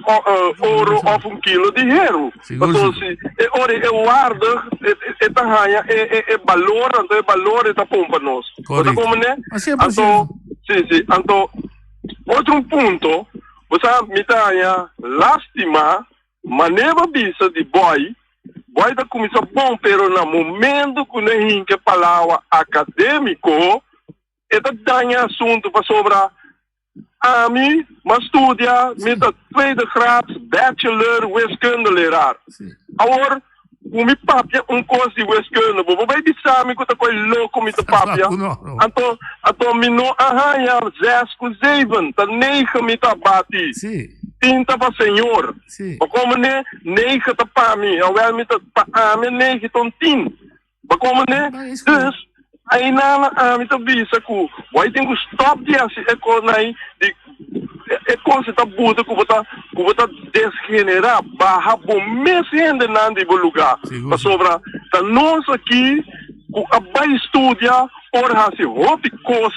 oro òf un kilo di heru. Pasobra si e ora e waardig, e ta haña e balor, anto e balor e ta pon pa nos. Bo ta komo ne? Anto, si, si. Anto, otro un punto, bo sa mi ta haña lástima Manera bo bisa di boy, boy ta cuminsa bon pero na momento cu nan hinca e palabra academico e ta daña asunto pasobra ami m'a studia mi ta tweede graads bachelor wiskunde leraar. Awor Ku mi papia un kos di wiskunde, bo por bai bisa mi ku ta koi loko mi ta papia? Anto, anto mi no a haña zes ku zeven, ta negen mi ta bati. Tin ta pa Señor. Bo komprendé? Negen ta pa mi, awel mi ta, pa ami negen ta un tin. Bo komprendé? Dus, Ainana ami ta bisa ku bo ai tin ku stòp di hasi e kosnan ei di e kos ta buta ku bo ta ku bo ta desgenerá baha bo mes hendenan di bo lugá pasobra ta nos aki ku a bai studia por hasi hopi kos.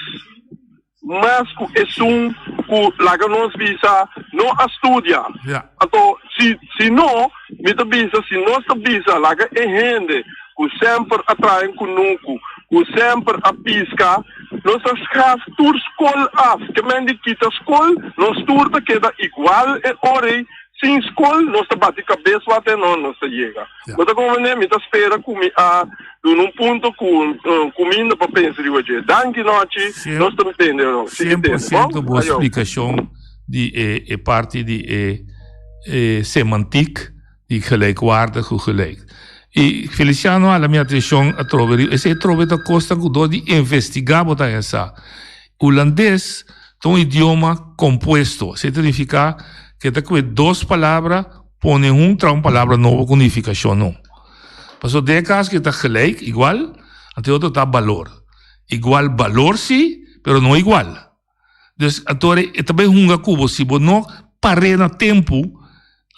Mas ku esun ku laga nos bisa no a studia. Anto si si no, mi ta bisa si nos ta bisa laga e hende ku semper a traha en kunuku, ku semper a piska, nos ta schaf tur skol af. Ke men di kita skol, nos tur ta keda igual e ora ei. Sin skol nos ta bati kabes wak te no nos ta yega. Bo ta komprende? Mi ta spera ku mi a duna un punto ku kuminda pa pensa riba dje. Danki nochi, nos ta tende no. Sigui Sien por tende, siento bon? bo Ayo. splikashon di e e parti di e e semantiek di gelijkwaardig ku gelijk. I Feliciano hala mi atenshon atrobe riba esei atrobe ta kosnan ku dor di investigá bo ta haña sa. Hulandes ta un idioma kompuesto. Esei ta nifiká ku e ta kohe dos palabra pone hun traha un palabra nobo ku nifikashon no. Pasobra den e kas ku e ta gelijk, igual, anto e otro ta balor. Igual balor si, pero no igual. Dus anto e ta bai hunga ku bo. Si bo no par'é na tempu,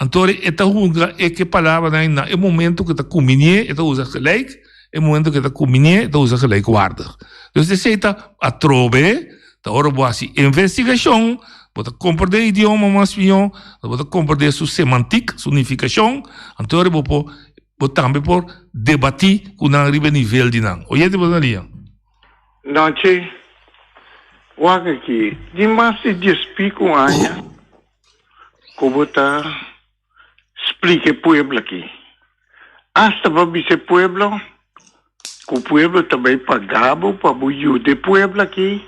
Anto e ta hunga e ke palabranan na e momento ku ta kuminié e ta usa gelijk, e momento ku ta kuminié e ta usa gelijkwaardig. Dus esei ta atrobe, ta ora bo hasi investigashon, bo ta komprendé idioma mas mihó, bo ta komprendé su semantik, su nifikashon, anto ora bo por bo tambe por debatí ku nan riba e nivel di nan. Oyente bo ta lia. Nochi, wak aki, tin mas di dies pico aña. Ku bo ta splika e pueblo aki? Asta bo a bisa e pueblo ku pueblo ta bai paga bo pa bo yuda e pueblo aki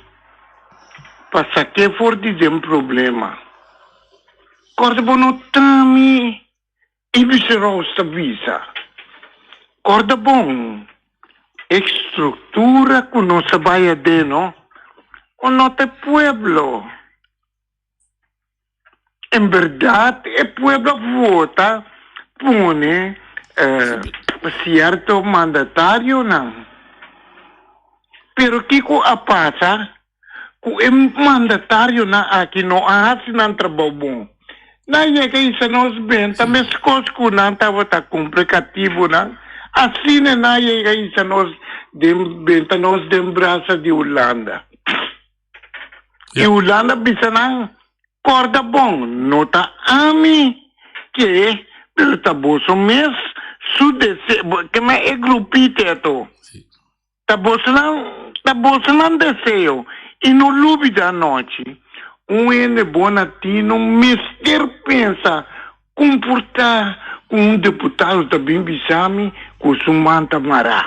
pa sak'é for di den problema. Kòrda bo no ta mi Ibis Roos ta bisa, Corda bon, e structura cu nos a bay aden no. O no ta e pueblo? En berdad e pueblo a vota pone cierto mandatarionan. Pero kico a pasa? Cu e mandatarionan aki no a haci nan trabou bon. Nan yega hisa nos benta mescos cu nan tabata cumpra e catibonan, asina nan yega hisa nos den benta nos den brasa di Hulanda. I Hulanda bisa nan, Corda bon, no ta ami ke, pero ta boso mes su deseo, kema e grupito ato. Ta bosonan, ta bosonan deseo, i no lubida anochi, un hende bon na tino mester pensa komportá ku un deputado ta bin bisa mi ku su man ta mará.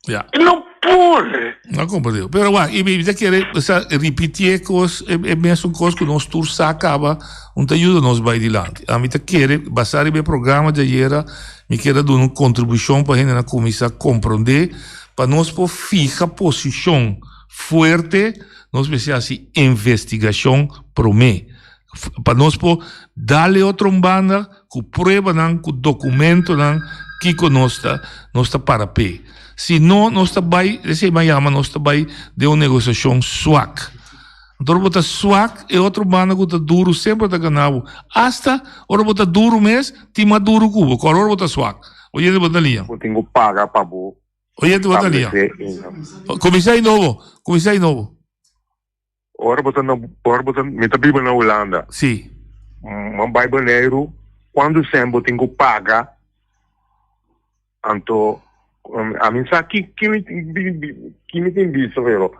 Ja. E no por. No comprendeu. Pero wak, i mi ta kere sa ripitié e kos, e e mesun kos ku nos tur sa kaba, un ta yuda nos bai dilanti. Ami ta kere, basá riba e programa di ayera, mi kier a duna un kontribushon pa hendenan kuminsá komprondé, pa nos por fiha posishon fuerte, nos mester hasi investigashon promé. Pa nos por dal e otro un banda ku pruebanan, ku dokumentonan kiko nos ta nos ta para p'e. Si no nos ta bai, esei mi a yama nos ta bai den un negosiashon swak. Anto ora bo ta swak e otro banda ku ta duru semper ta gana bo. Asta ora bo ta duru mes tin mas duru ku bo, kòrda ora bo ta swak. Oyente bo ta liña. Bo tin ku paga pa bo Oyente bo ta liña. Kuminsá di nobo, kuminsá di nobo. Ora bo ta na, ora bo ta, mi ta biba na Hulanda. Sí. Mi bai Boneiru, cuantu cent bo tin cu paga? Anto, ami sa ki, ki mi, ki mi tin bisa, pero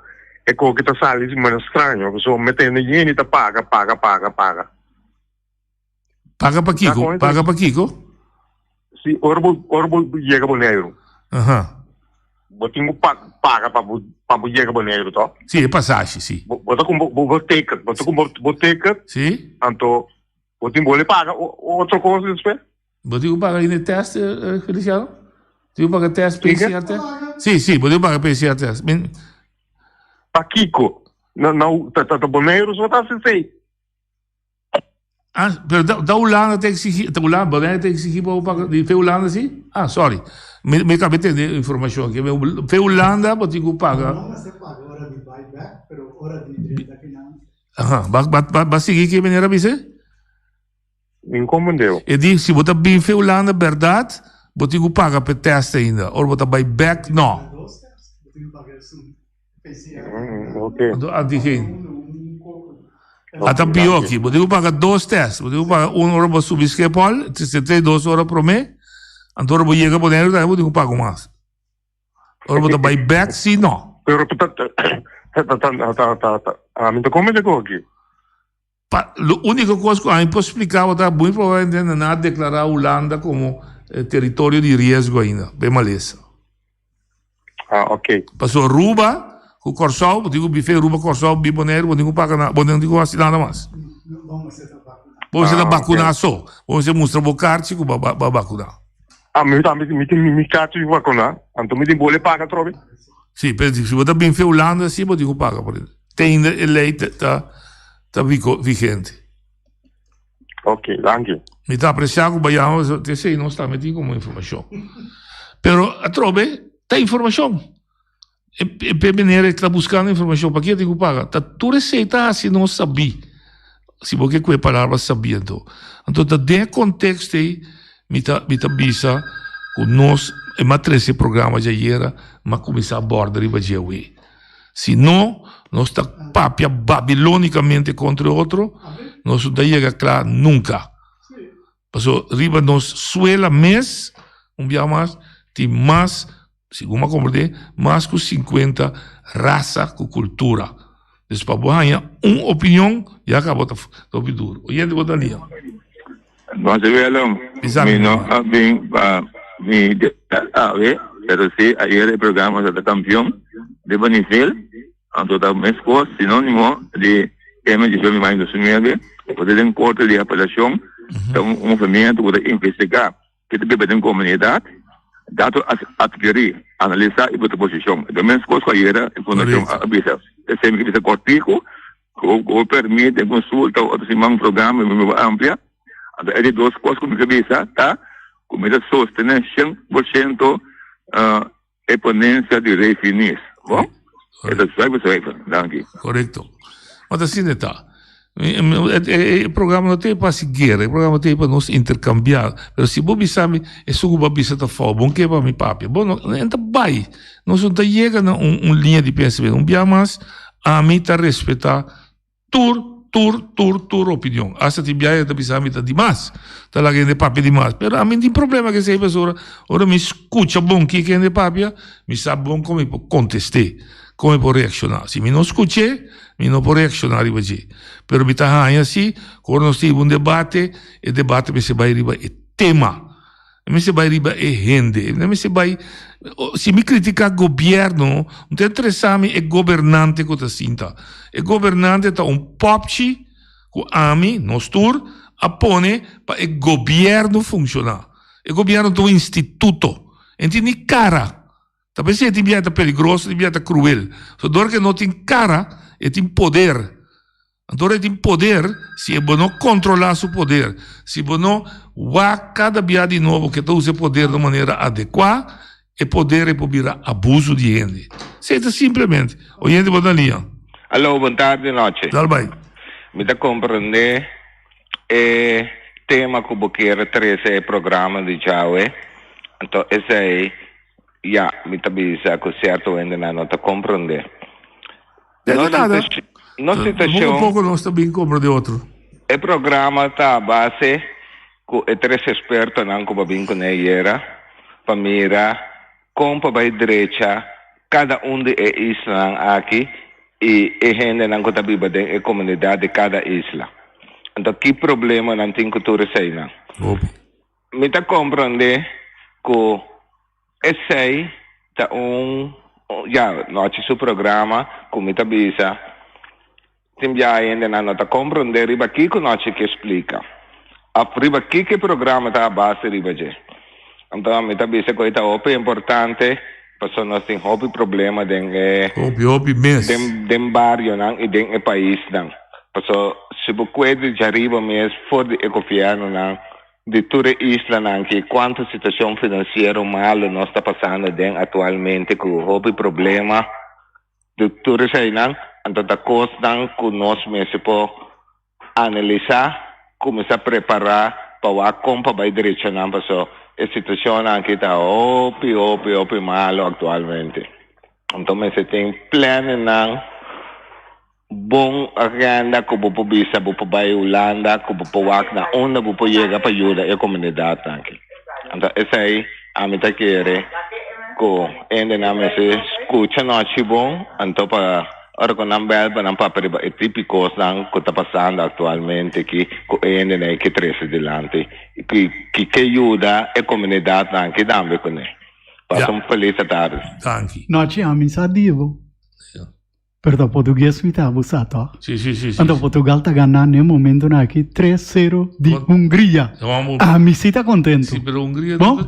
e koki ta sali mane straño, pasobra mi tende yeni ta paga, paga, paga, paga. Paga pa kiko? Paga pa kiko? Si, ora bo, ora bo yega Boneiru. Aha. Bo tin ku paga pa bo, pa bo yega Boneiru, to? Si, e pasashi, si. Bo, bo ta ku bo, bo ticket, bo ta ku bo, bo ticket. Si. Anto, bo tin bole paga otro kos despues? Bo tin ku paga hende test, Feliciano? Tin ku paga test, PCR test? Si, si, bo tin ku paga PCR test. Min... Pakiko? Na, na, ta, ta Boneiru so ta hasi esei. Ah, pero ta, ta Hulanda ta exigi, ta Hulanda, Bonaire ta exigi pa bo paga di fe Hulanda si? Ah, sorry. Mi, mi kabe tende informashon aki. Fe Hulanda bo tin ku paga. No mester paga ora di bai bek, pero ora di drenta kinan. Aha, ba, ba, ba, ba sigui ke meneer a bisa? Mi nkomprendeu. E di, si bo ta bin fe Hulanda bèrdat, bo tin ku paga p'e tèst ainda. Ora bo ta bai bek, no. Dos tèst, bo tin ku paga esun. Anto antigen. Ata pió aki. Bo tin ku paga dos tèst. Bo tin ku paga un ora bo subi Schiphol, 72 ora promé. Anto ora bo yega Boneiru tambe bo tin ku paga un mas. Ora bo ta bai bèk si no. Pero ta ta ta ta ta ami ta come de koki. Pa lo úniko kos ku ami por splika bo ta muy probablemente nan a deklará Hulanda komo teritorio di riesgo ainda pa e malesa. Ah, ok. Pasobra Aruba ku Kòrsou, bo tin ku bife Aruba, Kòrsou, bi Boneiru, bo tin ku paga nada, bo no tin ku hasi nada mas. Bo mester ta bakuná. Bo mester ta bakuná so. Bo mester mustra bo karchi ku bo a bakuná. Ah, mi tambe mi tin mi karchi di bakuná, anto mi tin bole paga atrobe. Si, pero si bo ta bin fe Hulanda si bo tin ku paga por e. Te ainda e ley ta ta vigente. Ok, danki. Mi ta aprecia cu bayamo te esey nos tambe tin como informacion. Pero atrobe ta informacion. E e meneer e ta buscando informacion pakico tin cu paga. Ta tur esey ta haci nos sabi. Si bo ke cu e palabra sabi anto. Anto ta den e contexto ey mi ta mi ta bisa cu nos e ma trece e programa djayera ma cuminsa aborda riba dje awe. Si no, nos ta papia babilónikamente kontra e otro, nos no ta yega kla nunka. Pasobra riba nos suela mes, un bia mas, tin mas, segun mi a komprendé, mas ku sinkuenta rasa ku kultura. Dus pa bo haña un opinion, ya kaba ta hopi duru. Oyente bo ta lia. Don Willem, mi no a bin pa mi awe, pero si ayer e programa ta campeon riba nivel, anto ta mescos sinonimo di M diesnuebe mayo dos mil nuebe, ku ta den korte di apelacion, ta un movimiento ku ta investiga ke ta biba den comunidad. Dato atkirí, analisá i buta posishon. E ta meskos ku ayera e fundashon a bisa. Esei mi ke bisa kòrtiku, ku bo permit den konsulta otro siman programa mi bo amplia. Anto e di dos kos ku mi ke bisa ta ku mi ta sostené 100% e ponensia di Rei Finis. Bon? E ta zuiver zuiver. Danki. Korekto. Ma ta asina e ta. E programa no ta ei pa hasi guera, e programa ta ei pa nos interkambiá. Pero si bo bisa mi esun ku bo a bisa ta fou, bo ke pa mi papia. Bo no, e ta bai. Nos no ta yega na un liña di pensamentu. Un bia mas, ami ta respetá Tur, tur, tur, tur opinion. Hasta tin biaha e ta bisa mi ta dimas, ta laga hende papia dimas. Pero ami no tin problema ku esei pasobra ora mi skucha bon kiko hende papia, mi sa bon kon mi por kontest'é, kon mi por reakshoná. Si mi no skuch'é, mi no por reakshoná riba dje. Pero mi ta haña si ku ora nos tin un debate, e debate mester bai riba e tema. E mester bai riba e hende. E mester bai, si mi critica gobierno, no ta interesa mi e gobernante cu ta sinta. E gobernante ta un popchi cu ami, nos tur, a pone pa e gobierno funciona. E gobierno ta un instituto. E no tin ni cara. Ta p'esei e tin biaha ta peligroso, tin biaha ta cruel. So dor cu e no tin cara, e tin poder. Anto ora e tin poder, si e bo no kontrolá su poder, si bo no wak kada bia di nobo ku e ta usa e poder na un manera adekuá, e poder ei por bira abuso di hende. Esei ta simplemente. Oyente bo ta liña. Alo, bon tardi nochi. Dal bai. Mi ta komprendé e tema ku bo kier trese e programa di djawe, anto esei ya mi ta bisa ku sierto hendenan no ta komprendé. De Nos nada. Nos Poco situacion. poco nos ta bin compra de otro. E programa ta a base cu e tres expertonan cu bo bin cune ayera pa mira con pa bay drecha cada un di e islanan aki y e hendenan cu ta biba den e comunidad di cada isla. Anto ki problemanan tin cu tur eseynan? Hopi. Mi ta comprende cu Esei ta un, ya, nochi su programa ku mi ta bisa tin bia hendenan no ta komprondé riba kiko nochi ke splika òf riba kiko e programa ta a base riba dje. Anto mi ta bisa ku e ta hopi importante pasobra nos tin hopi problema den e Hopi, hopi mes. den den barionan i den e paisnan. Pasobra si bo kue di djariba mes for di e gobièrnunan Di tur e islanan ki cuanto situacion financiero malo nos ta pasando den actualmente cu hopi problema di tur esainan, anto ta cosnan cu nos mester por analisa, cuminsa prepara pa wak con pa bay drecha nan paso e situacionnan aki ta hopi hopi hopi malo actualmente. Anto mester tin planennan. Bon agenda ku bo por bisa bo por bai Hulanda ku bo por wak na unda bo por yega pa yuda e komunidatnan aki. Anto esei ami ta kere ku hendenan mester skucha nochi bon anto pa ora ku nan bèl pa nan papia riba e tipo kosnan ku ta pasando aktualmente aki ku e hendenan ke trese dilanti i ki ke yuda e komunidatnan aki tambe kuné. Pasa un felis atardi. Danki. Nochi ami sa di bo. Pero ta portugues mi ta abusa toch? Sí, sí, sí, sí. Anto Portugal ta gana n'e momentonan aki tres sero di Hungria. Ami si ta contento. Sí, pero Hungria Bon,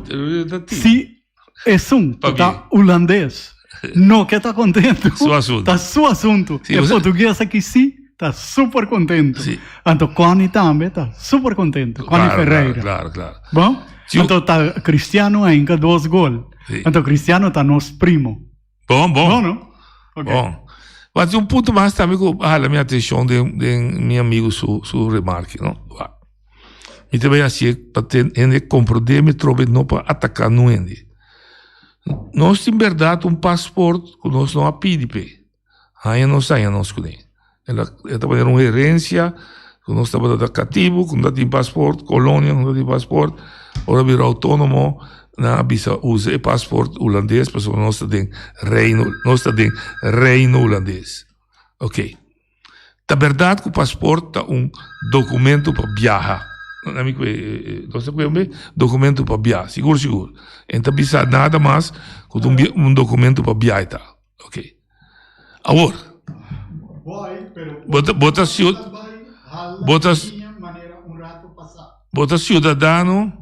ta tin. si esun cu ta hulandes no ke ta contento, Su asunto. ta su asunto. Sí, E bo sa- portugues aki si ta super contento. Sí. Anto Connie tambe ta super contento, Connie Claro, Ferreira. claro, claro, claro. Bon, Sí, anto ta Cristiano a hinca dos gol. Sí. Anto Cristiano ta nos primo. Bon, bon. Bon, no? Ok. Bon. Maar tin un punto mas tambe ku a hala mi atenshon den, den mi amigo su, su remarke, no? Wak. Mi ta bai hasié pa ten hende komprondé mi trobe no pa ataká nun hende. Nos tin bèrdat un pasport ku nos no a pidi p'e. Haña nos haña nos kuné. El a e ta manera un herencia ku nos tabata ta katibu, ku no ta tin pasport, kolonia ku no ta tin pasport. Ora bira outónomo nan a bisa usa e pasport hulandes pasobra nos ta den reino, nos ta den reino hulandes. Oké. Ta bèrdat ku pasport ta un dokumento pa biaha. Nan mi ku e nos ta ku e dokumento pa biaha, sigur sigur. E no ta bisa nada mas ku ta un dokumento pa biaha e ta. Ok. Awor. Bo ta, bo ta ciu, bo ta, bo ta ciudadano.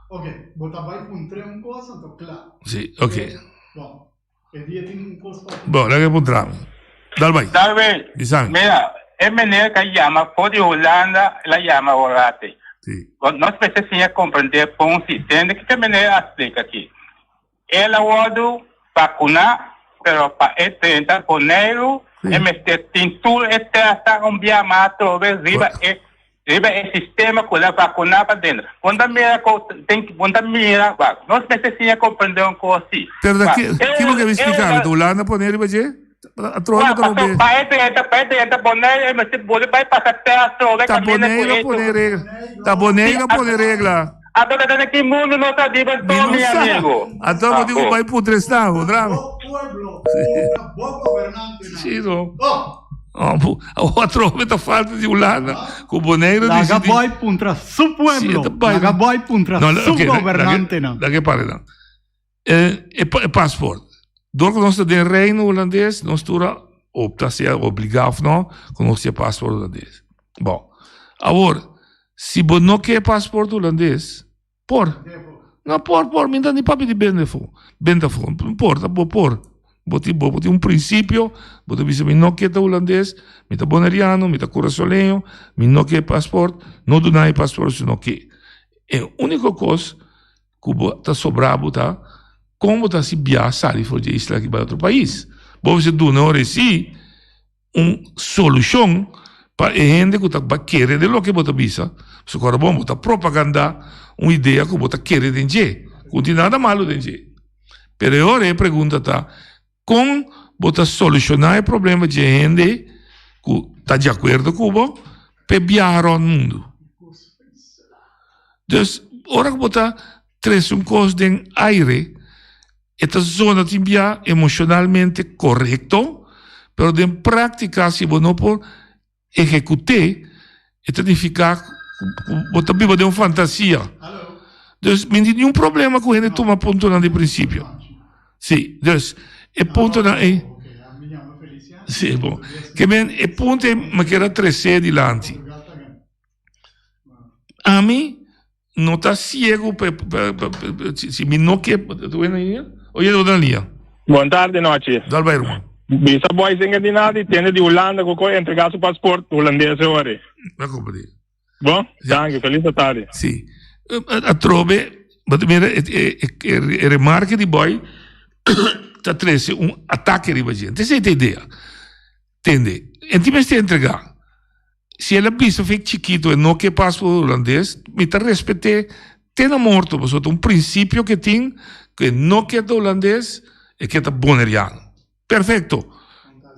Ok, bo ta bai puntr'é un kos, anto kla. Sí, ok. Bon, e dia tin un kos pa. Bon, laga e puntra mi. Dal bai. Darwin, Bisa mi. mira, e meneer ka yama for di Hulanda, el a yama Orate. Sí. Bon, nos mester siña komprendé bon si. Tende kiko e meneer a splika aki. El a wòrdu vakuná, pero pa e drenta Boneiru e mester tin tur e tèstnan un bia mas atrobe riba e riba e sistema ku el a vakuná pa dentro. Bo ta mira ku tin bo ta mira wak nos mester siña komprendé un kos si. Pero ta Wak ki ki bo ke bin splika mi? Ta Hulanda pone riba dje? Atrobe Wak ta paso robe. pa e drenta pa e drenta Boneiru e mester bolbe bai pasa tèst atrobe Ta kaminda ku Boneiru a e pone regla. Ta Boneiru a pone regla. Anto ta den ki mundu nos ta biba Mi anto, no mi sa. amigo? Anto bo tin ku bai puntra esnan, bo drami. Bo pueblo puntra bo gobernantenan. Sí, no. Awor atrobe ta falta di Hulanda ku Boneiru Laga disidí. bai puntra su Sí, pueblo. e ta bai. Laga bai puntra No, su oké, laga gobernantenan. laga e pare dan. E, e pa- e paspoort. Door ku nos ta den Reino Hulandes, nos tur a opta, sea obligá of no, ku nos tin e paspoort hulandes. Bon, awor, Si bo no ke paspoort hulandes, por. No, por, por. Mi ta ni papia di bende afó. Benta afó. No importa, bo por. Bo tin, bo tin un prinsipio, bo ta bisa mi no ke ta hulandes, mi ta boneriano, mi ta kurasoleño, mi no ke paspoort, no duna mi paspoort si no ke. E úniko kos ku bo ta sobra bo ta kon bo ta hasi biaha sali for di e isla aki bai otro pais. Bo mester duna un resi. Un solushon pa e hende ku ta kere den loke bo ta bisa, pasobra ora bon bo ta propagandá un idea ku bo ta kere den dje, ku no tin nada malu den dje. Pero e ora e pregunta ta, kon bo ta solushoná e problema dje hende ku ta di akuerdo ku bo p'e biaha rònt mundu? Dus, ora ku bo ta trese un kos den aire, E ta zona tin bia emocionalmente corecto, pero den practica si bo no por ejecute, e ta nifica cu bo ta biba den un fantasia. Dus mi no tin niun problema cu hende tuma puntonan di principio. Si, dus e puntonan ey, si bon, ke men e punto ey mi kier a trece dilanti. Ami No ta ciego pa si mi no ke oye bo ta na lia. Bon tardi nochi. Dal bai ruman. Bisa boy sin ke di nada di tende di Hulanda ku ko entrega su paspoort hulandes e ora. Na komprende. Bon, danki, felis tardi. Si. Atrobe, bo ta mira e remarke di boy ta trese un atake riba dje. Esei ta e idea. Tende, e tin mester entrega. Si el a bisa fek chikito e no ke paspoort hulandes, mi ta respet'é te na morto, pasobra ta un prinsipio ke tin ku e no ke ta hulandes, e ke ta boneriano. Perfekto!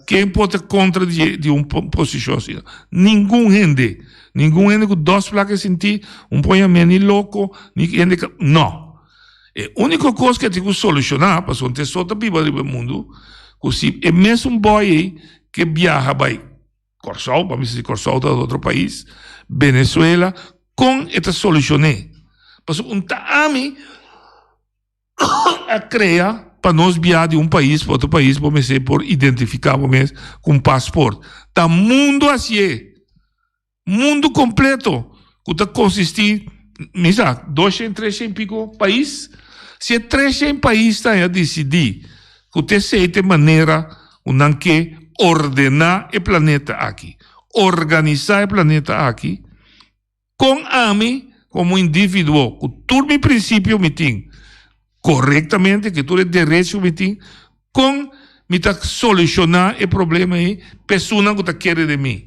Ken por ta kontra di di un posishon asina? Ningun hende! Ningun hende ku dos plaka sinti, un por yam'é ni loko, ni hende ka, no! E úniko kos ku e tin ku solushoná, pasobra un tesoro ta biba riba e mundu, ku si e mesun bòi ei ke biaha bai Kòrsou, pa mi si Kòrsou ta otro pais, Venezuela, kon e ta solushon'é? Pasobra un ta ami a krea pa nos biaha di un pais pa otro pais bo mester por identifiká bo mes ku un pasport. Ta mundu hasié. Mundu kompleto ku ta konsistí, mi sa, doshen, treshen piko pais. Si e treshen paisnan a disidí ku ta esei ta e manera ku nan ke ordená e planeta aki, organisá e planeta aki, kon ami komo individuo ku tur mi prinsipio mi tin korektamente, ku tur e derecho mi tin, kon mi ta solushoná e problema ei pa esunnan ku ta kere den mi?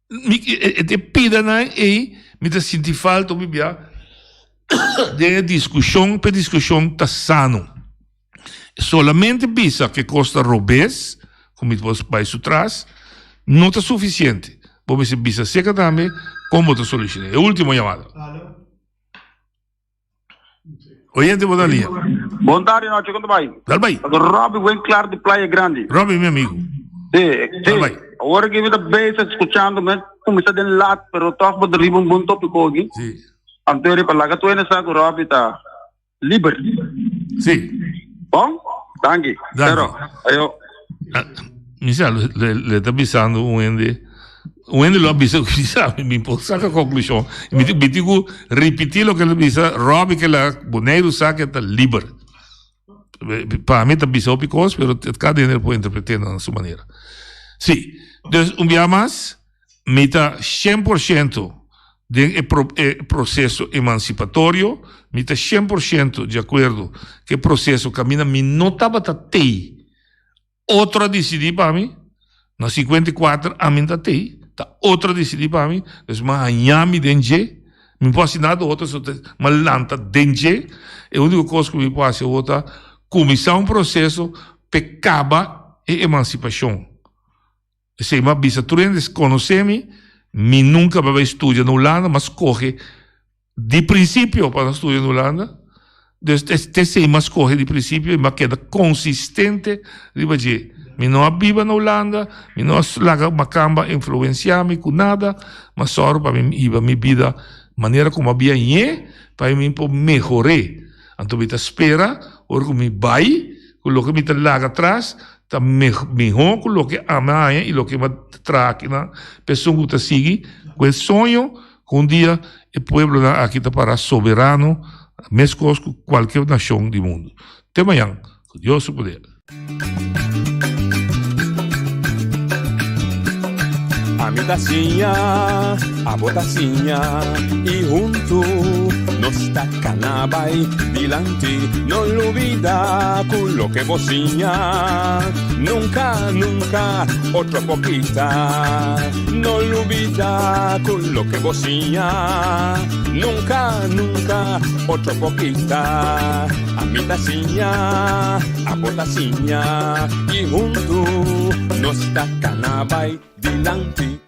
Mi e pidanan ei mi ta sinti falta hopi bia den e diskushon pa e diskushon ta sano. Solamente bisa ke kos ta robes ku mi por bai su tras no ta sufisiente. Bo mester bisa seka tambe kon bo ta solushoná. E ultimo yamada. Oyente bo ta lia. Bon tardi noche, kon ta bai? Dal bai. Robby Winklaar di Playa Grandi. Robby mi amigo. Sí, sí. Dal bai. Awor ki mi ta bezig skuchando, mi kuminsá den lat, pero tòg bo ta riba un bon tópiko aki. Sí. Anto riba laga tur hende sa ku Robby ta liber. Sí. Bon? Danki. Danki. Pero, ayo. Mi sa, le, le ta bisando un hende. Un hende lo a bisa ku bisa mi por saka konklushon. Mi mi tin ku ripití loke el a bisa Robbie ke la Boneiru sa ke ta liber. Pa mi ta bisa hopi kos pero kada hende por interpret'é na su manera. Sí, dus un bia mas mi ta 100% den e pro e proseso emansipatorio, mi ta 100% di akuerdo ku e proseso kaminda mi no tabata tei. Otro a disidí pa mi, na 54 ami ta tei, ta otro a disidí pa mi, dus mi a haña mi den dje, mi no por hasi nada otro so mi a lanta den dje, e úniko kos ku mi por hasi awor ta kuminsá un proseso p'e kaba e emansipashon. Esei mi a bisa tur hende konosé mi, mi nunka a bai studia na Hulanda, mi a skohe di prinsipio pa no studia na Hulanda, dus te esei mi a skohe di prinsipio i mi a keda konsistente riba dje. Mi no a biba na Hulanda, mi no a laga makamba influensiá mi ku nada, mi a sòru pa mi hiba mi bida manera ku mi a bia ñe pa mi por mehor'é. Anto mi ta spera ora ku mi bai ku loke mi ta laga atras ta mihó ku loke ami a haña i loke mi a traha akinan pa esun ku ta sigui ku e soño ku un dia e pueblonan aki ta para soberano meskos ku kualke nashon di mundu. Te mañan, ku Dios su poder. Ami ta siña, abo ta siña y huntu nos ta cana bay dilanti. No lubida cu loke bo siña nunca, nunca otro por kita. No lubida cu loke bo siña nunca, nunca otro por kita. Ami ta siña, abo ta siña y huntu nos ta cana bay dilanti.